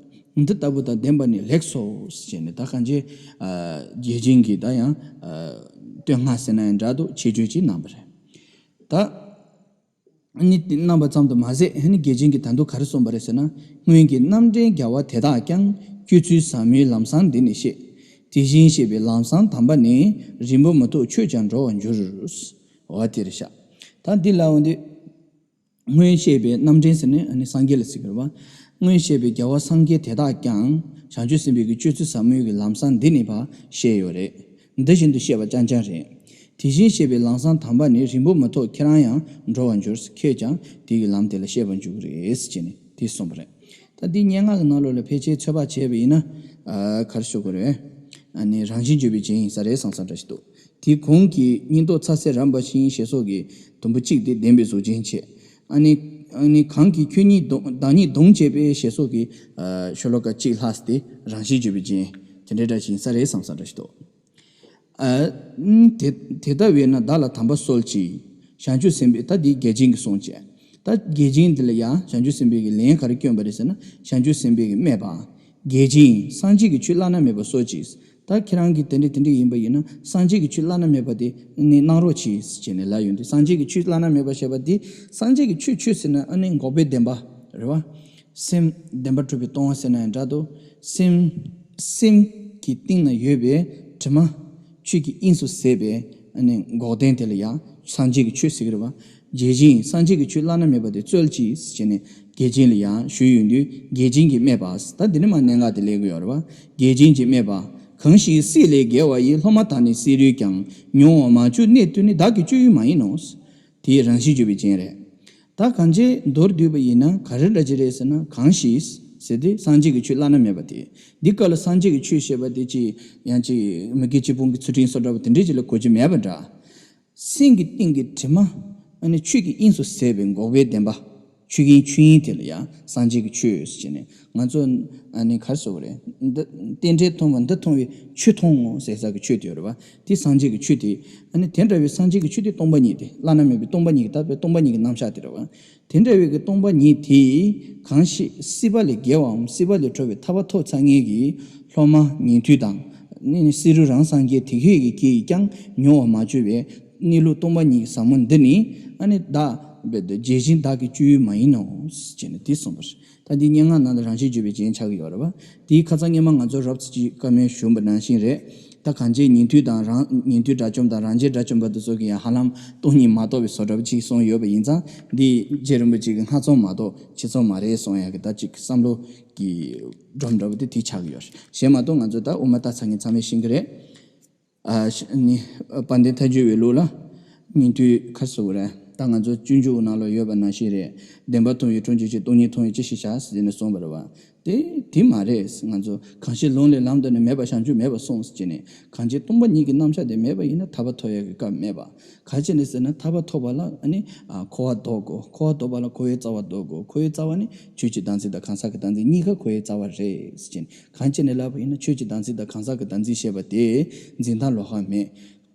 འདི་ལྟ་བུ་དང་ལྡན་པ་ནི་ལེགས་སོ་ཞེས་ནས། ད་གང་ཅི། ཨ། རྒྱལ་ཆེན་གྱིས་ད་ཡང་། ཨ། བསྟོད་བསྔགས་ཟེར་ན་ཡང་འདྲ་འདུག་ཆེ་བརྗོད་ཅིག་གནང་བ་རེད། ད་ཨ་ནི་གནང་བ་ཙམ་དུ་མ་ཟད། ཨ་ནི་རྒྱལ་ཆེན་གྱིས་ད་དུང་ག་རེ་གསུངས་པ་རེད་ཟེར་ན། སྔོན་གྱི་རྣམ་འདྲེན་རྒྱལ་བ་དེ་དག་ཀྱང་། སྤྱོད་ཚུལ་ཟབ་མོའི་ལམ་བཟང་འདི་ནི་བཤད། དེ་བཞིན་གཤེགས་པའི་ལམ་བཟང་དམ་པ་ནི། རིང་པོ་མི་ཐོགས་ཆོས་ཀྱང་འགྲོ་བར་འགྱུར། འོ་དེ་རེད་ཤག་ད་འདི་ལ་འོ་འདི། སྔོན་བཤད་པའི་རྣམ་འདྲེན་ཟེར་ནས་ཨ་ནི་སངས་རྒྱས་ལ་ཟེར་གི་རེད་བ། སྔོན་བཤད་པའི་རྒྱལ་བ་སངས་རྒྱས་དེ་དག་ཀྱང་། བྱང་ཆུབ་སེམས་དཔའི་གི་སྤྱོད་ཚུལ་ཟབ་མོའི་གི་ལམ་བཟང་འདི་ནི་བ་བཤད་ཡོད་རེད། འདི་བཞིན་དུ་བཤད་པ་རྐྱང་རྐྱང་རེད། དེ་བཞིན་གཤེགས་པའི་ལམ་བཟང་དམ་པ་ནི། རིང་པོ་མི་ཐོགས་ཁྱེད་རང་ཡང་འགྲོ་བར་འགྱུར། ཁྱེད་ཀྱང་དེ་གི་ལམ་དེ་ལ་གཤེགས་པར་འགྱུར་གི་རེད་ཟེར་ནས་དེ་གསུངས་པ་རེད། ད་འདི་སྙན་ངག་གི་ནང་ལོགས་ལ་ཕལ་ཆེར་ཚོད་དཔག་བྱས་པ་ཡིན་ན། ཨ། ག་རེ་ཞུ་དགོས་རེད། ཨ་ནི་རང་བཞིན་བརྗོད་པའི་རྒྱན་ཡིན་ས་རེད་བསམ་བསམ་འདྲ་ཞིག་འདུག་དེའི་གོང་གི་སྙིང་སྟོབས་ཚ་ཟེར་རམ་པ་ཤིང་ཞེས་སོགས་ཀྱི་དུམ་བུ་གཅིག་དེ་ལྡན་པའི་གཟུགས་ཅན་བྱས། ཨ་ནི། ཨ་ནི་གང་གིས་ཁྱོད་ཉིད་གདོང་། བདག་ཉིད་གདོང་བྱས་པས་ཞེས་སོགས་ཀྱི། ཨ། ཤོ་ལོ་ཀ་གཅིག་ལྷག་སྟེ་རང་བཞིན་བརྗོད་པའི་རྒྱན་དེ་འདྲའི་འདྲ་ཞིག་ཡིན་ས་རེད་བསམ་བསམ་འདྲ་ཞིག་འདུག་ཨ། དེ་དེ་ལྟ་བས་ན་བདག་ལ་དམ་པ་གསོལ་ཅིག་བྱང་ཆུབ་སེམས་དཔའི། ད་འདི་རྒྱལ་ཆེན་གྱིས་གསུངས་བྱས། ད་རྒྱལ་ཆེན་འདི་ལ་ཡང་བྱང་ཆུབ་སེམས་དཔའི་གི་ལན་ག་རེ་བསྐྱོན་པ་རེད་ཟེར་ན། བྱང་ཆུབ་སེམས་དཔའི་གིས་སྨྲས་པ། རྒྱལ་ཆེན། སངས་རྒྱས་ཀྱི་ཆོས་བླ་ན་མེད་པ་གསོལ་ཅིག་ད་ཁྱེད་རང་གིས་དེ་འདྲ་དེ་འདྲ་ཡིན་པ་ཡིན་ན། སངས་རྒྱས་ཀྱི་ཆོས་བླ་ན་མེད་པ་དེ་ནི་གནང་རོགས་གྱིས་ཟེར་ནས་ལབ་ཡོང་དུས། སངས་རྒྱས་ཀྱི་ཆོས་བླ་ན་མེད་པ་ཞེས་པ་དེ། སངས་རྒྱས་ཀྱི་ཆོས། ཆོས་ཟེར་ན་ཨ་ནི་འགོག་པའི་བདེན་པ་རེད་བ། སེམས་བདེན་པར་གྲུབ་པའི་སྟོང་པ་ཟེར་ན་ཡང་འདྲ་འདུག་སེམས། སེམས་ཀྱི་གཏིང་ན་ཡོད་པའི་དྲི་མ། ཆོས་ཀྱི་དབྱིངས་སུ་ཟད་པའི་ཨ་ནི་འགོག་བདེན་དེ་ལ་ཡང་སངས་རྒྱས་ཀྱི་ཆོས་ཟེར་གྱི་རེད་བ། རྒྱལ་ཆེན། སངས་རྒྱས་ཀྱི་ཆོས་བླ་ན་མེད་པ་དེ་སྩོལ་ཅིག་ཟེར་ནས་རྒྱལ་ཆེན་ལ་ཡང་ཞུས་ཡོང་དུས། རྒྱལ་ཆེན་གྱིས་སྨྲས་པ། ད་འདི་ནས་མར་གནད་འགག་དེ་སླེབས་ཀྱི་ཡོད་རེད་བ། རྒྱལ་ཆེན་གྱིས་སྨྲས་པ། གང་ཞིག་སྲིད་ལས་བརྒལ་བ་ཡི། སློབ་མ་དག་ནི་བསེ་རུའི་ཀྱང་། མྱོང་བར་མ་གྱུར་གནས་དུས་ནི། བདག་གི་སྤྱོད་ཡུལ་མ་ཡིན་ནོ། དེའི་རང་བཞིན་བརྗོད་པའི་རྒྱན་རེད། ད་གང་ཅི་མདོར་བསྡུས་པ་ཡིན་ན་ག་རེ་འདྲ་ཅིག་རེད་ཟེར་ན། གང་ཞིག་ཟེར་དུས་སངས་རྒྱས་ཀྱི་ཆོས་བླ་ན་མེད་པ་དེ། འདི་སྐབས་ལ་སངས་རྒྱས་ཀྱི་ཆོས་ཞེས་པ་དེ་ཅིག་ཡང་ཅིག་མི་དགེ་བཅུ་སྤོང་གི་ཚུལ་ཁྲིམས་སོགས་འདྲ་པོ་དེ་འདྲའི་ཅིག་ལ་གོ་རྒྱུ་མེད་པ་འདྲ། སེམས་ཀྱི་གཏིང་གི་དྲི་མ། ཨ་ནི་ཆོས་ཀྱི་དབྱིངས་སུ་ཟད་པའི་འགོག་པའི་བདེན་པ། ཆོས་དབྱིངས་ཆོས་དབྱིངས་དེ་ལ་ཡང་སངས་རྒྱས་ཀྱི་ཆོས་ཟེར་ནས། ང་ཚོ་ཨ་ནི་ག་རེ་ཟེར་དགོས་རེད། འདི་རྟེན་འབྲེལ་མཐོང་བ་འདི་མཐོང་བའི་ཆོས་མཐོང་ངོ་ཟེར་ས་གི་ཆོས་དེ་ཡོད་རེད་བ། དེ་སངས་རྒྱས་ཀྱི་ཆོས་དེ། ཨ་ནི་དེ་འདྲ་བའི་སངས་རྒྱས་ཀྱི་ཆོས་དེ་སྟོང་པ་ཉིད་དེ། བླ་ན་མེད་པའི་སྟོང་པ་ཉིད་ཀྱི་ལྟ་བའི་སྟོང་པ་ཉིད་ཀྱི་རྣམ་གཞག་དེ་རེད་བ། དེ་འདྲ་བའི་གི་སྟོང་པ་ཉིད་དེ། གང་ཞིག་སྲིད་པ་ལས་བརྒལ་བའམ་སྲིད་པ་ལས་གྲོལ་བའི་ཐར་པ་ཐོབ་ཚར་མཁན་གྱི་སློབ་མ་ཉན་ཐོས་དང་། ནི་བསེ་རུ་རང་སངས་རྒྱས་དེ་གའི་གི་སྐད་ཀྱིས་ཀྱང་མྱོང་བར་མ་གྱུར་པའི་གནས་ལུགས་སྟོང་པ་ཉིད་ཀྱི་ཟབ་མོ་འདི་ནི། ཨ་ནི་བདག་རྒྱལ་ཆེན་བདག་གི་སྤྱོད་ཡུལ་མ་ཡིན་ནོ་ཞེས་ནས་དེ་གསུངས་པ་རེད། ད་འདི་སྙན་ངག་ནང་ལ་རང་བཞིན་བརྗོད་པའི་རྒྱན་ཆགས་ཀྱི་ཡོད་རེད་བ། དེའི་ཁ་སང་སྔོན་མ་ང་ཚོ་རོབ་ཙམ་ཅིག་བཀའ་མོལ་ཞུས་པ་ནང་བཞིན་རེད། ད་གང་ཅི་ཉན་ཐོས་དང་རང་ཉན་ཐོས་དགྲ་བཅོམ་དང་རང་རྒྱལ་དགྲ་བཅོམ་པ་དེ་ཚོ་གིས་ཡང་ཧ་ལམ་སྟོང་ཉིད་མ་རྟོགས་པའི་བཟོ་འདྲ་པོ་ཅིག་གསུངས་ཡོད་པ་ཡིན་ཙང་། འདི་རྗེ་རིན་པོ་ཆེ་གི་སྔ་རྩོམ་མ་གཏོགས་ཕྱི་རྩོམ་མ་རེད་གསུངས་ཡག་གི་ད་ཅིག་བསམ་བློ་གི་སྒྲོམ་འདྲ་པོ་དེ་དེ་ཆགས་ཀྱི་ཡོད་རེད། གཞན་མ་གཏོགས་ང་ཚོ་ད་དབུ་མ་ལྟ་ཚར་མཁན་ཚང་མས་ཤེས་ཀྱི་རེད། ཨ་ནི་དཔལ་ལྡན་ཐལ་འགྱུར་བའི་ལུགས་ལ་ཉན་ཐོས་ག་རེ་ཟེར་དགོས་རེད། ད་ང་ཚོ་སྤྱོད་འཇུག་ནང་ལ་ཡོད་པ་ནང་བཞིན་རེད། བདེན་པ་མཐོང་བའི་འཕྲོ་འབྱུང་ཕྱིར། སྟོང་ཉིད་མཐོང་བས་ཅི་ཞིག་བྱ། ཟེར་ནས་གསུངས་པ་རེད་བ། དེ་དེ་མ་རེད། ང་ཚོ་གང་ཞིག་ལུང་ལས་ལམ་དུ་ནི། མེད་པ་བྱང་ཆུབ་མེད་པར་གསུངས་ཟེར་ནས། གང་ཅི་སྟོང་པ་ཉིད་ཀྱི་རྣམ་གཞག་དེ་མེད་པ་ཡིན་ན་ཐར་པ་ཐོབ་ཡག་གི་སྐབས་མེད་པ། ག་ཅི་ནས་ཟེར་ན་ཐར་པ་ཐོབ་པ་ལ་ཨ་ནི་ཨ་འཁོར་བ་ལྡོག་དགོས། འཁོར་བ་ལྡོག་པ་ལ་འཁོར་བའི་རྩ་བ་ལྡོག་དགོས། འཁོར་བའི་རྩ་བ་ནི་ཆོས་ཀྱི་བདག་འཛིན་དང་གང་ཟག་གི་བདག་འཛིན་གཉིས་ཀ་འཁོར་བའི་རྩ་བ་རེད་ཟེར་གྱིན། གང་ཅི་ནས་ལབ་པ་ཡིན་ན་ཆོས་ཀྱི་བདག་འཛིན་དང་གང་ཟག་གི་བདག་འཛིན་ཞེས་པ་དེ་འཛིན་སྟངས་ལོགས་ཀ་མེད།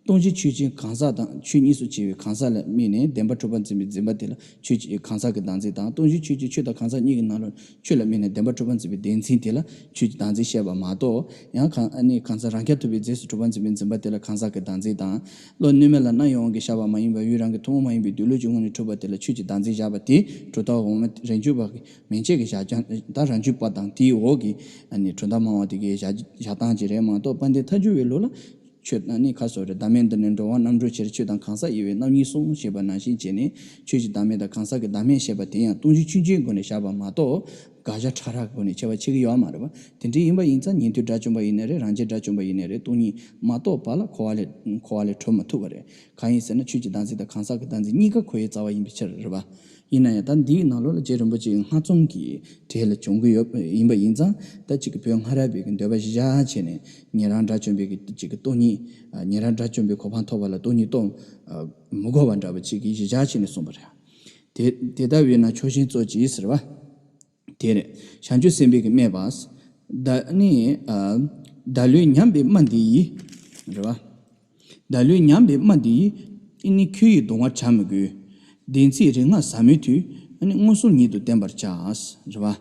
སྟོང་གཞི་ཆོས་ཅན་གང་ཟག་དང་ཆོས་གཉིས་སུ་ཕྱེ་བའི་གང་ཟག་ལ་དམིགས་ནས་བདེན་པར་གྲུབ་པར་འཛིན་པའི་འཛིན་པ་དེ་ལ་ཆོས་ཀྱི་གང་ཟག་གི་བདག་འཛིན་དང་། སྟོང་གཞི་ཆོས་ཅན་ཆོས་དང་གང་ཟག་གཉིས་ཀྱི་ནང་ལ་ཆོས་ལ་དམིགས་ནས་བདེན་པར་གྲུབ་པར་འཛིན་པའི་བདེན་འཛིན་དེ་ལ་ཆོས་ཀྱི་བདག་འཛིན་བཤད་པ་མ་གཏོགས། ཡང་གང་ཨ་ནི་གང་ཟག་རང་རྐྱ་ཐུབ་པའི་རྫས་སུ་གྲུབ་པར་འཛིན་པའི་འཛིན་པ་དེ་ལ་གང་ཟག་གི་བདག་འཛིན་དང་། བློ་གནོད་མེད་ལ་རྣམ་གཡེང་དབང་གིས་བཞག་པ་མ་ཡིན་པར་ཡུལ་རང་གི་ཐུན་མོང་མ་ཡིན་པའི་སྡོད་ལུགས་ཀྱི་ངོས་ནས་གྲུབ་པ་དེ་ལ་ཆོས་ཀྱི་བདག་འཛིན་བཞག་པ་དེ་གྲུབ་མཐའ་འོག་མ་རང་རྒྱུད་པ་གི་མན་ཆད་ཀྱི་བཞག་སྟངས། ད་རང་རྒྱུད་པ་དང་དེའི་འོག་གི་ཨ་ནི་གྲུབ་མཐའ་སྨྲ་བ་དེ་གའི་བཞག་བཞག་སྟངས་ཅིག་རེད་མ་གཏོགས། དཔལ་ལྡན་ཐལ་འགྱུར་བའི་ལུགས་ལ་ཆོས་ཨ་ནི་ཁ་སོ་རེ་བདག་མེད་འདི་ནི་འགྲོ་བ་རྣམ་གྲོལ་ཕྱིར། ཆོས་དང་གང་ཟག་དབྱེ་བས་རྣམ་གཉིས་གསུངས། ཞེས་པ་ནང་བཞིན་བྱས་ནས་ཆོས་ཀྱི་བདག་མེད་དང་གང་ཟག་གི་བདག་མེད་ཞེས་པ་དེ་ཡང་སྟོང་གཞི་ཆོས་ཅན་སྒོ་ནས་བཞག་པ་མ་གཏོགས། དགག་བྱ་ཕྲ་རགས་སྒོ་ནས་ཁྱད་པར་ཕྱེ་གི་ཡོད་མ་རེད་པ། དེ་འདྲ་ཡིན་པ་ཡིན་ཙང་ཉན་ཐོས་དགྲ་བཅོམ་པ་ཡིན་ནའི་རེད། རང་རྒྱལ་དགྲ་བཅོམ་པ་ཡིན་ནའི་རེད། སྟོང་ཉིད་མ་རྟོགས་པ་ལ་འཁོར་བ་ལས་འཁོར་བ་ལས་གྲོལ་མ་ཐུབ་པ་རེད། གང་ཡིན་ཟེར་ན་ཆོས་ཀྱི་བདག་འཛིན་དང་གང་ཟག་གི་བདག་འཛིན་གཉིས་ཀ་འཁོར་བའི་རྩ་བ་ཡིན་པའི་ཕྱིར་རེད་པ། ཡིན་ན་ཡང་ད་འདིའི་ནང་ལོགས་ལ་རྗེ་རིན་པོ་ཆེའི་སྔགས་རྩོམ་གྱི་གྲས་ལ་བྱུང་གི་ཡོད་ཡིན་པ་ཡིན་ཙང་། ད་གཅིག་གི་བོད་སྔ་རབས་པའི་གི་འདོད་པ་གཞི་བཞག་བྱས་ནས་ཉན་རང་དགྲ་བཅོམ་པའི་གི་གཅིག་གི་སྟོང་ཉིད། ཉན་རང་དགྲ་བཅོམ་པའི་གོ་འཕང་ཐོབ་པ་ལ་སྟོང་ཉིད་རྟོགས་མི་དགོས་པ་འདྲ་བ་གཅིག་གི་གཞི་བཞག་བྱས་ནས་གསུངས་པ་རེད། དེ་དེ་ལྟ་བས་ན་ཕྱོགས་ཞེན་རྩོད་ཅིག་ཟེར་བ། དེ་རེད། བྱང་ཆུབ་སེམས་དཔའི་གི་སྨྲས་པ། བདག་ནི། ཨ། བདག་བློས་ཉམས་པའི་སྨྲ་འདི་ཡིས། རེད་བ། བདག་བློས་ཉམས་པའི་སྨྲ་འདི་ཡིས། ཨ་ནི་ཁྱོད་ཡི་གདུང་བ་བྱ་མི་དགོས། བདེན་ཚིག་རིག་སྔགས་ཟབ་མོའི་མཐུས། ཨ་ནི་མངོན་སུམ་ཉིད་དུ་བསྟན་པར་བྱ། རེད་བ།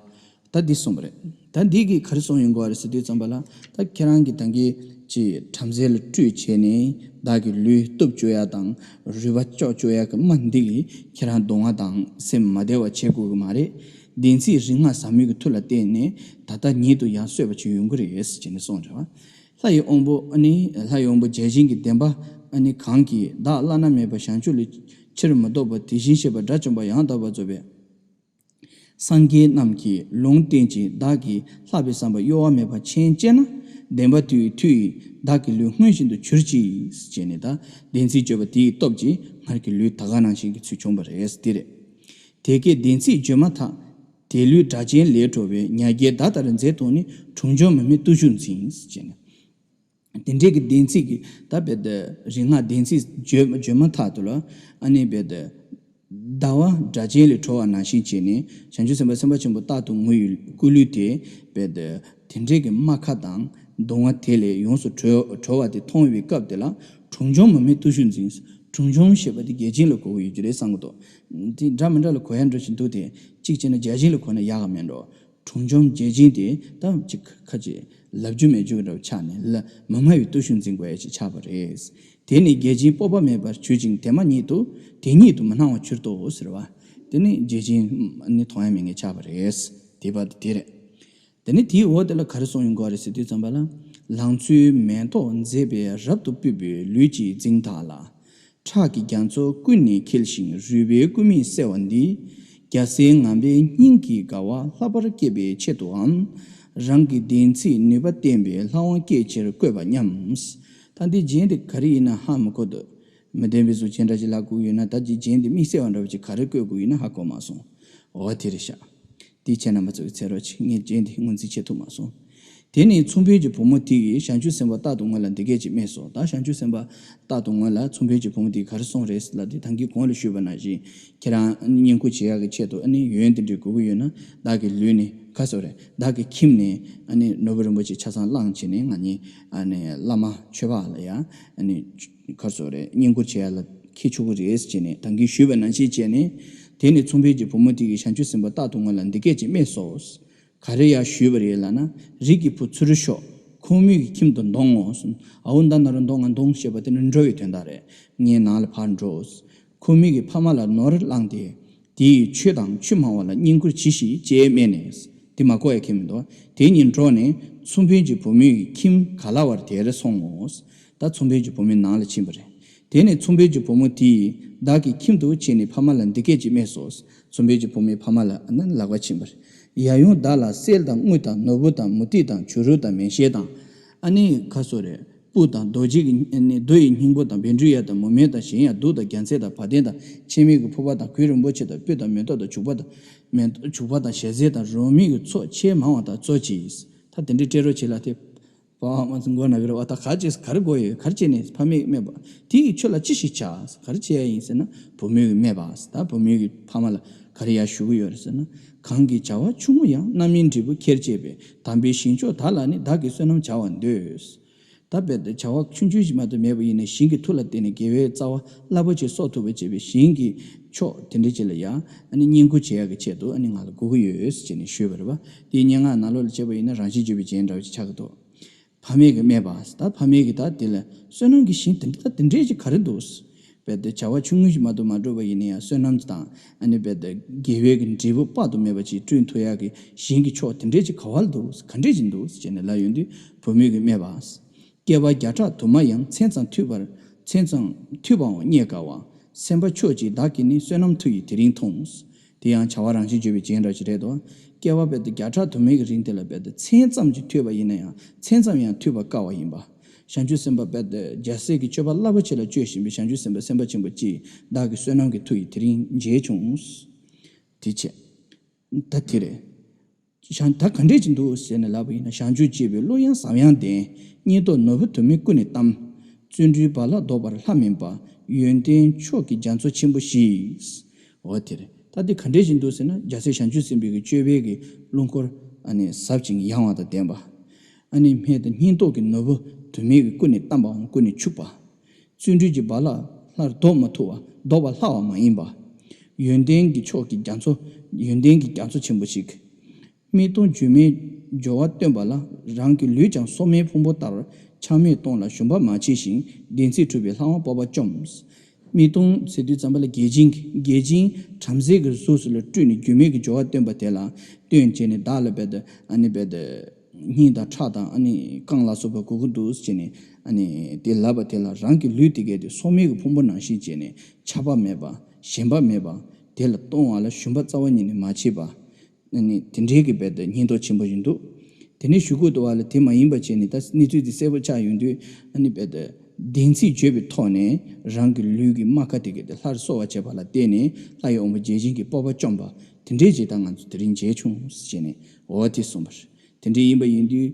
ད་འདི་གསུངས་པ་རེད། ད་འདི་གིས་ག་རེ་གསུངས་ཡོང་གི་ཡོད་རེད་ཟེར་དུས་ཙམ་པ་ལ། ད་ཁྱེད་རང་གི་ད་གིན་ཅིག་བྲམ་ཟེ་ལ་སྤྲོད་བྱས་ནས་བདག་གི་ལུས་གཏུབ་བཅུག་ཡ་དང་རུས་པ་བཅག་བཅུག་ཡ་གི་སྨྲ་འདི་གིས་ཁྱེད་རང་གདུང་བ་དང་སེམས་མ་བདེ་བ་བྱེད་དགོས་གི་མ་རེད། བདེན་ཚིག་རིག་སྔགས་ཟབ་མོའི་གི་མཐུ་ལ་བརྟེན་ནས་ད་ལྟ་ཉིད་དུ་ཡང་གསོས་པ་ཅིག་ཡོང་གི་རེད་ཟེར་ནས་གསུངས་རེད་བ། ལྷ་ཡི་དབང་པོ་ཨ་ནི་ལྷ་ཡི་དབང་པོ་བརྒྱ་བྱིན་གྱི་བདེན་པ་ཨ་ནི་གང་གིས་བདག་བླ་ན་མེད་པ་བྱང་ཆུབ་ལས་ཕྱིར་མི་ལྡོག་པ་དེ་བཞིན་གཤེགས་པ་དགྲ་བཅོམ་པ་ཡང་དག་པར་རྫོགས་པའི་སངས་རྒྱས་རྣམས་ཀྱིས་ལུང་བསྟན་ཅིང་བདག་གིས་ལྷག་པའི་བསམ་པ་གཡོ་བ་མེད་པར་མཁྱེན་བཅས་ན། བདེན་པ་དེའི་མཐུ་ཡིས་བདག་གི་ལུས་སྔོན་བཞིན་དུ་གྱུར་ཅིག་ཅེས་ནས། ད་བདེན་ཚིག་བརྗོད་པ་དེའི་སྟོབས་ཀྱིས་སྔར་གྱི་ལུས་ད་ག་ནང་བཞིན་གྱི་ཚུལ་བྱུང་བ་རེད། དེ་རེད། དེ་སྐད་བདེན་ཚིག་བརྗོད་མ་ཐག་དེ་ལུས་སྒྲ་གཅན་ལས་གྲོལ་བའི། ཉ་རྒྱལ་མདའ་ལྟར་མཛེས་མཐོང་ནས། གྲུང་འཇོམས་མི་དམན་བརྟུལ་ཞུགས་འཛིན། ཅེས་ནས། དེ་འདྲའི་གི་བདེན་ཚིག་གི་ད་བེད་རིག་སྔགས་བདེན་ཚིག་བརྗོད་བརྗོད་མ་ཐག་ཏུ་ལ་ཨ་ནི་བེད་ཟླ་བ་སྒྲ་གཅན་ལས་གྲོལ་བ་ནང་བཞིན་བྱས་ནས། བྱང་ཆུབ་སེམས་དཔའ་སེམས་དཔའ་ཆེན་པོ་རྟག་ཏུ་ངུ་ཡི་སྐུ་ལུས་དེ་བེད་དེ་འདྲའི་གི་རྨ་ཁ་དང་གདུང་བ་དེ་ལས་ཡོངས་སུ་གྲོལ་གྲོལ་བ་དེ་མཐོང་བའི་སྐབས་དེ་ལ། གྲུང་འཇོམས་མི་དམན་བརྟུལ་ཞུགས་འཛིན། གྲུང་འཇོམས་ཞེས་པ་དེ་བརྒྱ་བྱིན་ལ་གོ་གི་ཡོད་ཀྱི་རེད་བསམ་གི་འདུག་དེ་འདྲ་མི་འདྲ་ལ་གོ་ཡ་འགྲོ་བཞིན་འདུག་དེ་གཅིག་བྱས་ན་བརྒྱ་བྱིན་ལ་གོ་ན་ཡག་ག་མེད་འགྲོ། གྲུང་འཇོམས་བརྒྱ་བྱིན་དེ་ད་ཅིག་ཁ་ཅིག་ལབ་རྒྱུ་མེད་རྒྱུ་འདྲ་བོ་ཆགས་ནས། ལ་མ་སྨྲ་བའི་བརྟུལ་ཞུགས་འཛིན་དགོས་ཡ་ཅིག་ཆགས་པ་རེད། དེ་ནི་བརྒྱ་བྱིན་སྤོབས་པ་མེད་པར་གྱུར་ཅིང་དེ་མ་ཉིད་དུ། དེ་ཉིད་དུ་མི་སྣང་བར་གྱུར་ཏོ་ཟེར་བ། དེ་ནི་བརྒྱ་བྱིན་ནི་མཐོང་ཡ་མེད་མཁན་ཆགས་པ་རེད། དེ་བར་དུ་དེ་རེད། དེ་ནི་དེའི་འོག་དེ་ལ་ག་རེ་གསུངས་ཡོང་གི་ཡོད་རེད་ཟེར་དུས་ཙམ་པ་ལ། ལང་ཚོའི་མེ་ཏོག་མཛེས་པས་རབ་ཏུ་སྤུད་པའི་ལུས་ཀྱི་རྫིང་དག་ལ། ཁྲག་གི་རྒྱ་མཚོ་ཀུན་ནས་འཁྱིལ་ཞིང་རུས་པའི་སྐུ་མིག་གསལ་བ་འདི། རྒྱལ་སྲས་ངང་པའི་སྙིང་གི་དགའ་བ་ལྷག་པར་སྐྱེད་པའི་ཆེད་དུའམ། རང་གི་བདེན་ཚིག་ནུས་པ་བསྟན་པའི་ལྷ་དབང་སྐྱེད་ཕྱིར་བཀོད་པ་སྙམ། ད་འདི་རྒྱན་འདི་ག་རེ་ཡིན་ན་ཧ་མི་གོ་འདུག་མི་བདེན་པའི་གཟུགས་ཅན་འདྲ་ཅིག་ལ་གོ་གི་ཡོད་ན། ད་འདི་རྒྱན་འདི་དམིགས་བསལ་བ་འདྲ་བ་ཅིག་ག་རེ་བཀོད་དགོས་ཡིན་ན་ཧ་གོ་མ་སོང་། འོ་དེ་རེད་ཤག་དེའི་ཆེད་རྣམ་པ་ཚོ་གི་འཚོལ་རོགས་བྱེད། ངས་རྒྱན་དེ་སྔོན་རྩིས་བྱེད་ཐུབ་མ་སོང་། དེ་ནས་མཚུངས་ཕན་གྱི་བུ་མོ་དེ་ཡིས་བྱང་ཆུབ་སེམས་དཔའ་རྟག་ཏུ་ངུ་ལ་འདི་སྐད་ཅེས་སྨྲས་སོ། ད་བྱང་ཆུབ་སེམས་དཔའ་རྟག་ཏུ་ངུ་ལ་མཚུངས་ཕན་གྱི་བུ་མོ་དེས་ག་རེ་གསུངས་རེད་ལབ་དུས། ད་གིན་གོང་ལ་ཞུས་པ་ནང་བཞིན་ཁྱེད་རང་བསྙེན་བཀུར་བྱེད་ཡག་གི་ཆེད་དུ་ཨ་ནི་ཡོན་དེ་འདྲའི་དགོས་ཀྱི་ཡོད་ན། བདག་གི་ལུས་ནས་ག་སོ་རེད། བདག་གི་ཁྱིམ་ནས་ཨ་ནི་ནོར་བུ་རིན་པོ་ཆེ་ཆ་ཚང་བླངས་བྱས་ནས་ང་གཉིས་ཨ་ནི་བླ་མ་ཆོས་པ་ལ་ཡ་ཨ་ནི་ག་སོ་རེད། བསྙེན་བཀུར་བྱེད་ཡག་ལ་འཁྱེར་ཆོག་གི་རེད་ཟེར་ནས་ད་གིན་ཞུས་པ་ནང་བཞིན་བྱས་ནས། དེ་ནས་མཚུངས་ཕན་གྱི་བུ་མོ་དེ་གིས་བྱང་ཆུབ་སེམས་དཔའ་རྟག་ཏུ་ངུ་ལ་འདི་སྐད་ཅེས་སྨྲས་སོ། ག་རེ་ཡང་ཞུས་པ་རེད་ལབ་ན། རིགས་ཀྱི་བུ་ཚུར་ཤོག་ཁོང་མོས་ཀྱི་ཁྱིམ་དུ་འདོང་ངོ་། ཨའོ་ད་ན་རུ་འདོང་ང་འདོང་ཞེས་པ་དེ་ནི་འགྲོ་བའི་དོན་དག་རེད། ངའི་ནང་ལ་ཕར་འགྲོ། ཁོང་མོས་ཀྱི་ཕ་མ་ལ་ནོར་བླངས་ཏེ། དེ་ཡིས་ཆོས་དང་ཆོས་སྨྲ་བ་ལ་བསྙེན་བཀུར་གྱིས་ཤིག་ཅེས་སྨྲས་ནས། དེ་མ་གོ་ཡ་ཁྱིམ་མི་འདུག་དེ་གཉིས་འགྲོགས་ནས་མཚུངས་ཕན་གྱི་བུ་མོའི་ཁྱིམ་ག་ལ་བར་དེར་སོང་ངོ་། ད་མཚུངས་ཕན་གྱི་བུ་མོའི་ནང་ལ་ཕྱིན་པ་རེད། དེ་ནས་མཚུངས་ཕན་གྱི་བུ་མོ་དེས་བདག་གི་ཁྱིམ་དུ་ཕྱིན་ནས་ཕ་མ་ལ་འདི་སྐད་ཅེས་སྨྲས་སོ། མཚུངས་ཕན་གྱི་བུ་མོའི་ཕ་མ་ལ་ཨ་ནི་ལག་པ་ཕྱིན་པ་རེད། ཡབ་ཡུམ་བདག་ལ་གསེར་དང་དངུལ་དང་ནོར་བུ་དང་མུ་ཏིག་དང་བྱུ་རུ་དང་མན་ཤེལ་དང་། ཨ་ནི་ག་སོ་རེད། སྤུ་དང་རྡོ་རྗེ་གི་ཨ་ནི་རྡོ་ཡི་སྙིང་པོ་དང་བཻ་ཌཱུརྱ་དང་མུ་མེད་དང་གཞན་ཡང་གདུགས་དང་རྒྱལ་མཚན་དང་བ་དན་དང་ཕྱེ་མའི་གི་ཕུར་པ་དང་གོས་རིན་པོ་ཆེ་དང་སྤོས་དང་མེ་ཏོག་དང་བྱུག་པ་དང་མེ་ཏོག་བྱུག་པ་དང་ཞལ་ཟས་དང་རོལ་མོའི་གི་ཚོགས་ཆེས་མང་བ་དག་སྩོལ་ཅིག་ད་དེ་འདྲའི་སྤྲད་རོགས་བྱེད་ལ་དེ། ཕ་མ་ཚོ་མགོ་ན་གི་རེད་བ། ད་ག་ཅེས་ག་རེ་དགོས་ཡོད། ག་རེ་བྱས་ནས་ཕ་མས་སྨྲས་པ་དེ་ཡིས་ཁྱོད་ལ་ཅི་ཞིག་བྱ། ག་རེ་བྱས་ཡ་ཡིན་ཟེར་ན་བུ་མོས་ཀྱིས་སྨྲས་པ། ད་བུ་མོས་ཀྱིས་ཕ་མ་ལ་ག་རེ་ཡ་ཞུ་གི་ཡོད་རེད་ཟེར་ན། གང་གིས་བྱ་བ་ཆུང་ངུ་ཡང་རྣམ་སྨིན་འབྲས་བུ་ཁྱེར་བྱེད་པའི་དམ་པའི་ཞིང་མཆོག་དག་ལ་ནི་བདག་གིས་བསོད་ནམས་བྱ་བར་འདོད། ད་རྦད་དེ་བྱ་བ་ཆུང་ཆུང་ཞིག་མ་གཏོགས་མེད་པ་ཡིན་ནའི་ཞིང་གི་མཐུ་ལ་བརྟེན་ནས་དགེ་བའི་རྩ་བ་རླབས་པོ་ཆེ་གསོག་ཐུབ་པ་བྱེད་པའི་ཞིང་གི་མཆོག་དེ་འདྲ་ཅིག་ལ་ཡ་ཨ་ནི་བསྙེན་བཀུར་བྱེད་ཡག་གི་ཆེད་དུ་ཨ་ནི་ང་ལ་དགོས་ཀྱི་ཡོད་ཟེར་ནས་ཞུས་པ་རེད་བ། དེའི་སྙན་ངག་ནང་ལོགས་ལ་བྱས་པ་ཡིན་ན་རང་བཞིན་བརྗོད་པའི་རྒྱན་འདྲ་བ་ཞིག་ཆགས་ཀྱི་འདུག་ཕ་མས་ཀྱིས་སྨྲས་པ། ད་ཕ་མས་ཀྱིས་ད་དེ་ལ་བསོད་ནམས་ཀྱི་ཞིང་དེ་འདྲ་ད་དེ་འདྲས་ཅིག་ག་རེ་འདུག་རྦད་དེ་བྱ་བ་ཆུང་ངུ་ཞིག་མ་གཏོགས་མ་བསྒྲུབས་པ་ཡིན་ན་ཡང་བསོད་ནམས་དང་ཨ་ནི་རྦད་དེ་དགེ་བའི་གི་འབྲས་བུ་དཔག་ཏུ་མེད་པ་ཅིག་བསྐྲུན་ཐུབ་ཡག་གི་ཞིང་གི་མཆོག་དེ་འདྲས་ཅིག་ག་བ་ལ་འདུག་ག་འདྲས་ཅིག་འདུག་ཟེར་ནས་ལབ་ཡོང་དུས་བུ་མོས་ཀྱིས་སྨྲས་པ། བསྐལ་པ་བརྒྱ་ཕྲག་དུ་མར་ཡང་མཚན་ཙམ་ཐོས་པར་མཚན་ཙམ་ཐོས་པའང་རྙེད་དཀའ་བ། སེམས་དཔའ་མཆོག་གིས་བདག་གིས་ནི་བསོད་ནམས་མཐུ་ཡིས་དེ་རིང་ཐོངས། དེ་ཡང་བྱ་བ་རང་བཞིན་བརྗོད་པའི་རྒྱན་འདྲ་ཞིག་རེད་དོ། བསྐལ་པ་དཔེ་དེ་བརྒྱ་ཕྲག་དུ་མའི་གི་རིང་དེ་ལ་དཔེ་དེ་མཚན་ཙམ་གྱིས་ཐོས་པ་ཡིན་ན་ཡང་མཚན་ཙམ་ཡང་ཐོས་པར་དཀའ་བ་ཡིན་པ། བྱང་ཆུབ་སེམས་དཔའ་དཔེ་དེ་རྒྱལ་སྲས་ཀྱི་སྤྱོད་པ་རླབས་པོ་ཆེ་ལ་སྤྱོད་བཞིན་པའི་བྱང་ཆུབ་སེམས་དཔའ་སེམས་དཔའ་ཆེན་པོ་གཅིག་བདག་གི་བསོད་ནམས་ཀྱི་མཐུ་ཡིས་དེ་རིང་མཇལ་བྱུང་། དེ་བྱས། ད་དེ་རེད། བྱང་ད་ག་འདྲས་ཅིག་འདུག་ཟེར་ནས་ལབ་པ་ཡིན་ན། བྱང་ཆུབ་སྤྱོད་པའི་གླུ་དབྱངས་ཟབ་ཡངས་ལྡན། སྙིང་སྟོབས་ནོར་བུ་དུ་མའི་སྐུ་ནི་གཏམས། བརྩོན་འགྲུས་རྦ་རླབས་ལྡོག་པར་ལྷ་མིན་པ། ཡོན་ཏན་མཆོག་གི་རྒྱ་མཚོ་ཆེན་པོ་ཞིག་འོ་དེ་རེད། ད་དེ་ག་འདྲས་ཅིག་འདུག་ཟེར་ན། རྒྱལ་སྲས་བྱང་ཆུབ་སེམས་དཔའི་གི་སྤྱོད་པའི་གི་གླུ་འཁོར་ཨ་ནི་ཟབ་ཅིང་ཡངས་པ་དང་ལྡན་པ། ཨ་ནི་སྨད་དུ་སྙིང་སྟོབས་ཀྱི་ནོར་བུ་དུ་མའི་གི་སྐུ་ནི་གཏམས་པའམ་སྐུ་ནི་ཕྱུག་པ། བརྩོན་འགྲུས་ཀྱི་རྦ་རླབས་སླར་ལྡོག་མ་ཐུབ་པ། ལྡོག་པར་ལྷག་པ་མ་ཡིན་པ། ཡོན་ཏན་གྱི་མཆོག་གི་རྒྱ་མཚོ། ཡོན་ཏན་གྱི་རྒྱ་མཚོ་ཆེན་པོ་ཞིག་མིག་སྟོང་སྒྱུ་མའི་སྦྱོར་བ་སྟོན་པ་ལ། རང་གི་ལུས་ཀྱང་སོ་མའི་ཕུང་པོ་ལྟར། ཆགས་མེད་གཏོང་ལ་ཞུམ་པ་མ་བྱས་ཤིང་། བདེན་ཚིག་གྲུབ་པའི་ལྷ་དབང་སྤོབས་པ་བཅོམ། མིག་སྟོང་ཟེར་དུས་ཙམ་པ་ལ་བརྒྱ་བྱིན། བརྒྱ་བྱིན་བྲམ་ཟེ་གི་གཟུགས་སུ་ལ་སྤྲུལ་ནས་སྒྱུ་མའི་གི་སྦྱོར་བ་སྟོན་པ་དེ་ལ་སྟོན་བྱས་ནས། བདག་ལ་དཔེ་དེ་ཨ་ནི་དཔེ་དེ་སྙིང་དང་ཁྲག་དང་ཨ་ནི་རྐང་ལ་སོགས་པ་དགོས་ཀྱི་འདུག་ཟེར་ནས་ཨ་ནི་དེ་ལབ་པ་དེ་ལ། རང་གི་ལུས་དེ་གས་དེ་སོ་མའི་གི་ཕུང་པོ་ནང་བཞིན་བྱས་ནས་ཆགས་པ་མེད་པ། ཞེན་པ་མེད་པ། དེ་ལ་གཏོང་བ་ལ་ཞུམ་པ་རྩ་བ་ཉིད་ནས་མ་བྱས་པ། ཨ་ནི་དེ་འདྲའི་གི་དཔེ་དེ་སྙིང་སྟོབས་ཆེན་པོ་ཞིག་འདུག་དེ་ནས་གཞུག་གུ་དུ་བ་ལ་དེ་མ་ཡིན་པ་བྱས་ནས། ད་གནས་ཚུལ་དེ་གསལ་པོ་ཆགས་ཡོང་དུས་ཨ་ནི་དཔེ་དེ་བདེན་ཚིག་བརྗོད་པའི་ཐོག་ནས་རང་གི་ལུས་ཀྱི་རྨ་ཁ་དེ་གས་དེ་ལྷར་གསོ་བར་བྱེད་པ་ལ་བརྟེན་ནས། ལྷ་ཡི་དབང་པོ་བརྒྱ་བྱིན་གྱིས་སྤོབས་པ་བཅོམ་པ། དེ་འདྲའི་ཅིག་ད་ང་ཚོ་དེ་རིང་མཇལ་བྱུང་ཟེར་ནས་འོ་དེ་གསུངས་པ་རེད། དེ་འདྲའི་ཡིན་པ་ཡིན་དུས་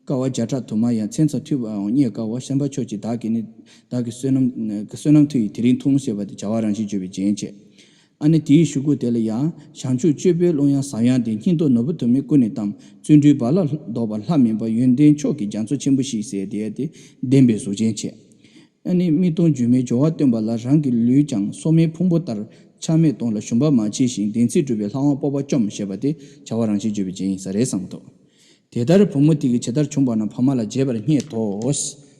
བསྐལ་པ་བརྒྱ་ཕྲག་དུ་མ་ཡང་མཚན་ཙམ་ཐོས་པའང་རྙེད་དཀའ་བ། སེམས་དཔའ་མཆོག་གིས་བདག་གི་ནི། བདག་གི་བསོད་ནམས་བསོད་ནམས་མཐུ་ཡིས་དེ་རིང་ཐོངས་ཞེས་པ་དེ་བྱ་བ་རང་བཞིན་བརྗོད་པའི་རྒྱན་བྱས། ཨ་ནི་དེའི་གཞུག་གུ་དེ་ལ་ཡང་། བྱང་ཆུབ་སྤྱོད་པའི་གླུ་དབྱངས་ཟབ་ཡངས་ལྡན། སྙིང་སྟོབས་ནོར་བུ་དུ་མའི་སྐུ་ནི་གཏམས། བརྩོན་འགྲུས་རྦ་རླབས་ལྡོག་པ་ལྷ་མིན་པ། ཡོན་ཏན་མཆོག་གི་རྒྱ་མཚོ་ཆེན་པོ་ཞིག་ཟེར་དེ་དེ་ལྡན་པའི་གཟུགས་ཅན་བྱས། ཨ་ནི་མིག་སྟོང་སྒྱུ་མའི་སྦྱོར་བ་སྟོན་པ་ལ། རང་གི་ལུས་ཀྱང་སོ་མའི་ཕུང་པོ་ལྟར། ཆགས་མེད་གཏོང་ལ་ཞུམ་པ་མ་བྱས་ཤིང་། བདེན་ཚིག་གྲུབ་པའི་ལྷ་དབང་སྤོབས་པ་བཅོམ་ཞེས་པ་དེ་བྱ་བ་རང་བཞིན་བརྗོད་པའི་རྒྱན་ཡིན་ས་རེད་བསམ་གྱི་འདུག་དེ་ལྟར་བུ་མོ་དེ་གིས་ཇི་ལྟར་བྱུང་བ་རྣམས་ཕ་མ་ལ་རྒྱས་པར་བསྙད་དོ།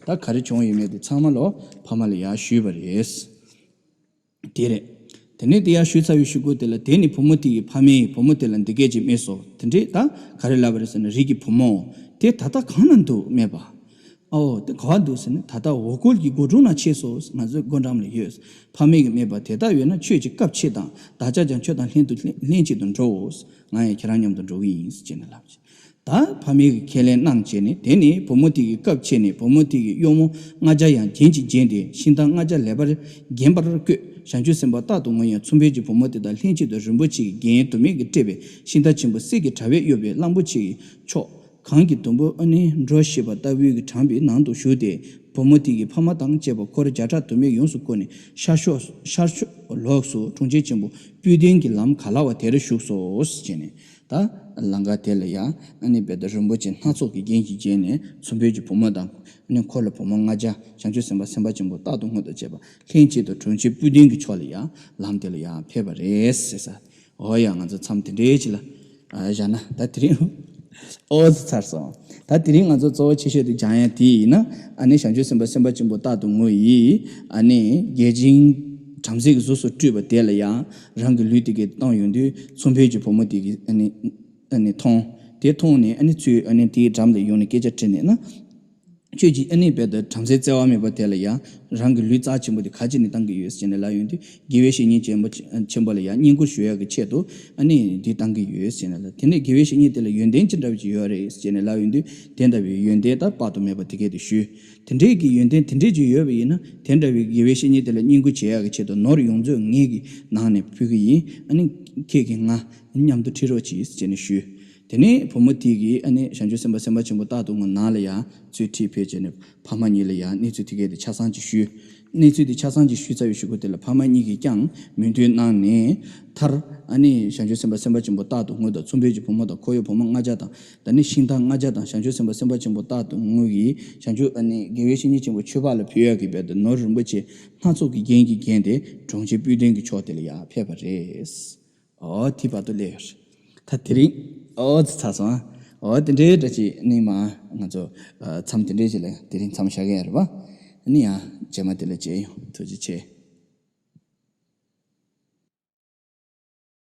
ད་ག་རེ་བྱུང་ཡོད་མེད་དེ་ཚང་མ་ལོ་ཕ་མ་ལ་ཡར་ཞུས་པ་རེད། དེ་རེད། དེ་ནས་དེ་ཡར་ཞུས་ཚར་བའི་གཞུག་གུ་དེ་ལ། དེ་ནས་བུ་མོ་དེ་ཡིས་ཕ་མས་བུ་མོ་དེ་ལ་འདི་སྐད་ཅེས་སྨྲས་སོ། དེ་འདྲས་ད་ག་རེ་ལབ་པ་རེད་ཟེར་ན། རིགས་ཀྱི་བུ་མོ། དེ་ད་ལྟ་གང་ན་འདུག་སྨྲས་པ། ཨའོ། དེ་ག་པར་འདུག་ཟེར་ན། ད་ལྟ་འོ་སྐོལ་གྱི་སྒོ་དྲུང་ན་ཕྱིན་སོ། ང་ཚོའི་སྒོ་འགྲམ་ལ་ཡོད། ཕ་མས་ཀྱིས་སྨྲས་པ། དེ་ལྟ་ཡོད་ན་ཁྱོད་ཀྱི་སྐབས་ཕྱེད་དང་། བདག་ཅག་ཀྱང་ཁྱོད་དང་ལྷན་དུ་ལྷན་ལྷན་གཅིག་ཏུ་འགྲོའོ། ང་ཡང་ཁྱེད་རང་མཉམ་དུ་འགྲོ་གི་ཡིན་ཟེར་ནས་ལབ། ད་ཕ་མས་ཀྱིས་ཁས་ལེན་གནང་བྱས་ནས། དེ་ནས་བུ་མོ་དེ་གིས་སྐབས་ཕྱེད་ནས་བུ་མོ་དེ་གི་གཡོག་མོ་ལྔ་བརྒྱ་ཡང་རྒྱན་གྱིས་བརྒྱན་ཏེ། ཤིང་རྟ་ལྔ་བརྒྱ་ལེགས་པར་བརྒྱན་པར་བཀོད། བྱང་ཆུབ་སེམས་དཔའ་རྟག་ཏུ་ངུ་ཡང་ཚོང་དཔོན་གྱི་བུ་མོ་དེ་དང་ལྷན་ཅིག་ཏུ་རིན་པོ་ཆེ་གི་རྒྱན་དུ་མས་ཀྱིས་སྤྲས་པའི་ཤིང་རྟ་ཆེན་པོ་གསེར་གྱི་དྲ་བས་གཡོགས་པའི་གླང་པོ་ཆེ་གི་མཆོག་གང་གི་དུམ་བུ་ཨ་ནི་འགྲོ་ཤེས་པ་ལྟ་བུའི་གི་བྲམ་པའི་ནང་དུ་ཞུགས་ཏེ། བུ་མོ་དེ་གིས་ཕ་མ་དང་བཅས་པ་འཁོར་བརྒྱ་ཕྲག་དུ་མས་ཡོངས་སུ་བསྐོར་ནས། ཤར་ཕྱོགས་ཤར་ཕྱོགས་ལོགས་སུ་གྲོང་ཁྱེར་ཆེན་པོ་སྤུན་ལྡན་གྱི་ལམ་ག་ལ་བ་དེར་ཞུགས་སོ་ཞེས་ནས། ད་ལམ་ཁ་དེ་ལ་ཡང་ཨ་ནི་དཔེ་དེ་རིན་པོ་ཆེ་སྣ་ཚོགས་ཀྱི་རྒྱན་གྱིས་བརྒྱན་ནས། ཚོང་དཔོན་གྱི་བུ་མོ་དང་ཨ་ནི་འཁོར་ལ་བུ་མོ་ལྔ་བརྒྱ། བྱང་ཆུབ་སེམས་དཔའ་སེམས་དཔའ་ཆེན་པོ་རྟག་ཏུ་ངུ་དང་བཅས་པ་ལྷན་ཅིག་ཏུ་གྲོང་ཁྱེར་སྤུན་ལྡན་གྱི་ཕྱོགས་ལ་ཡང་ལམ་དེ་ལ་ཡང་ཕེབས་པ་རེད་ཟེར་ས། འོ་ཡ། ང་ཚོ་མཚམས་དེ་འདྲའི་ཅིག་ལ་ཨ་བཞག་ན། ད་དེ་རིང་ཨོ་ཙི་ཚར་སོང་། ད་དེ་རིང་ང་ཚོ་གཙོ་བོ་ཆེ་ཤོས་དེ་སྦྱང་ཡ་དེ་ཡིན་ན། ཨ་ནི་བྱང་ཆུབ་སེམས་དཔའ་སེམས་དཔའ་ཆེན་པོ་རྟག་ཏུ་ངུ་ཡིས་ཨ་ནི་བརྒྱ་བྱིན་བྲམ་ཟེ་གི་གཟུགས་སུ་སྤྲུལ་པ་དེ་ལ་ཡང་རང་གི་ལུས་དེ་གས་བཏང་ཡོང་དུས། ཚོང་དཔོན་གྱི་བུ་མོ་དེ་གིས་ཨ་ནི་ཨ་ནི་མཐོང་། དེ་མཐོང་ནས་ཨ་ནི་ཚུར་ཨ་ནི་དེའི་འགྲམ་ལ་ཡོང་ནས་སྐད་ཆ་དྲིས་ནས་ན། ཁྱོད་ཀྱིས་ཨ་ནི་དཔེ་དེ་བྲམ་ཟེ་བརྩེ་བ་མེད་པ་དེ་ལ་ཡང་རང་གི་ལུས་རྩ་ཆེན་པོ་དེ་ག་ཅི་ནས་བཏང་གི་ཡོད་ཟེར་ནས་ལབ་ཡོང་དུས། དགེ་བའི་བཤེས་གཉེན་ཆེན་པོ་ཆེན་པོ་ལ་ཡང་བསྙེན་བཀུར་ཞུ་ཡག་གི་ཆེད་དུ་ཨ་ནི་འདི་བཏང་གི་ཡོད་ཟེར་ནས་ལབ། དེ་ནས་དགེ་བའི་བཤེས་གཉེན་དེ་ལ་ཡོན་ཏན་ཅི་འདྲ་བ་ཅིག་ཡོད་རེད་ཟེར་ནས་ལབ་ཡོང་དུས། དེ་འདྲ་བའི་ཡོན་ཏན་ད་དཔག་ཏུ་མེད་པ་དེ་གས་དེ་ཞུས། དེ་འདྲའི་གི་ཡོན་ཏན་དེ་འདྲའི་ཅིག་ཡོད་པ་ཡིན་ན། དེ་འདྲ་བའི་དགེ་བའི་བཤེས་གཉེན་དེ་ལ་བསྙེན་བཀུར་བྱེད་ཡག་གི་ཆེད་དུ་ནོར་ཡོངས་རྫོགས་ངེད་ཀྱི་ནང་ནས་ཕུལ་གི་ཡིན། ཨ་ནི་ཁྱེད་ཀྱིས་ང་མཉམ་དུ་ཁྲིད་རོགས་གྱིས་ཟེར་ནས་ཞུས། དེ་ནས་བུ་མོ་དེ་གིས་ཨ་ནི་བྱང་ཆུབ་སེམས་དཔའ་སེམས་དཔའ་ཆེན་པོ་རྟག་ཏུ་ངུ་ནང་ལ་ཡང་ཚུར་ཁྲིད་ཕེབས་བྱས་ནས། ཕ་མ་གཉིས་ལ་ཡང་གནས་ཚུལ་དེ་གས་དེ་ཆ་ཚང་ཅིག་ཞུས། གནས་ཚུལ་དེ་ཆ་ཚང་ཅིག་ཞུས་ཚར་བའི་གཞུག་གུ་དེ་ལ་ཕ་མ་གཉིས་ཀྱིས་ཀྱང་མོས་མཐུན་གནང་ནས། མཐར་ཨ་ནི་བྱང་ཆུབ་སེམས་དཔའ་སེམས་དཔའ་ཆེན་པོ་རྟག་ཏུ་ངུ་དང་། ཚོང་དཔོན་གྱི་བུ་མོ་དང་། འཁོར་གཡོག་བུ་མོ་ལྔ་བརྒྱ་དང་། ད་ནི་ཤིང་རྟ་ལྔ་བརྒྱ་དང་། བྱང་ཆུབ་སེམས་དཔའ་སེམས་དཔའ་ཆེན་པོ་རྟག་ཏུ་ངུ་ཡིས་བྱང་ཆུབ་ཨ་ནི་དགེ་བའི་བཤེས་གཉེན་ཆེན་པོ་མཆོད་པ་ལ་ཕུལ་ཡག་གི་དཔེ་དེ་ནོར་རིན་པོ་ཆེ་སྣ་ཚོགས་ཀྱི་རྒྱན་གྱིས་བརྒྱན་ཏེ། གྲོང་ཁྱེར་སྤུན་ལྡན་གྱི་ཕྱོགས་དེ་ལ་ཡར་ཕེབས་པ་རེད། ཨོ་དེ་བར་དུ་སླེབས་ཡོད་རེད། ད་དེ་རིང་ཨོ་ཙི་ཚར་སོང་ཨ། ཨོ་དེ་འདྲའི་འདྲ་ཅིག་ནི་མ་ང་ཚོ་མཚམས་དེ་འདྲའི་ཅིག་ལ་དེ་རིང་མཚམས་བཞག་གི་ཡོད་རེད་པ། ཨ་ནི་ཡང་རྗེས་མ་དེ་ལ་མཇལ་ཡོང་། ཐུགས་རྗེ་ཆེ།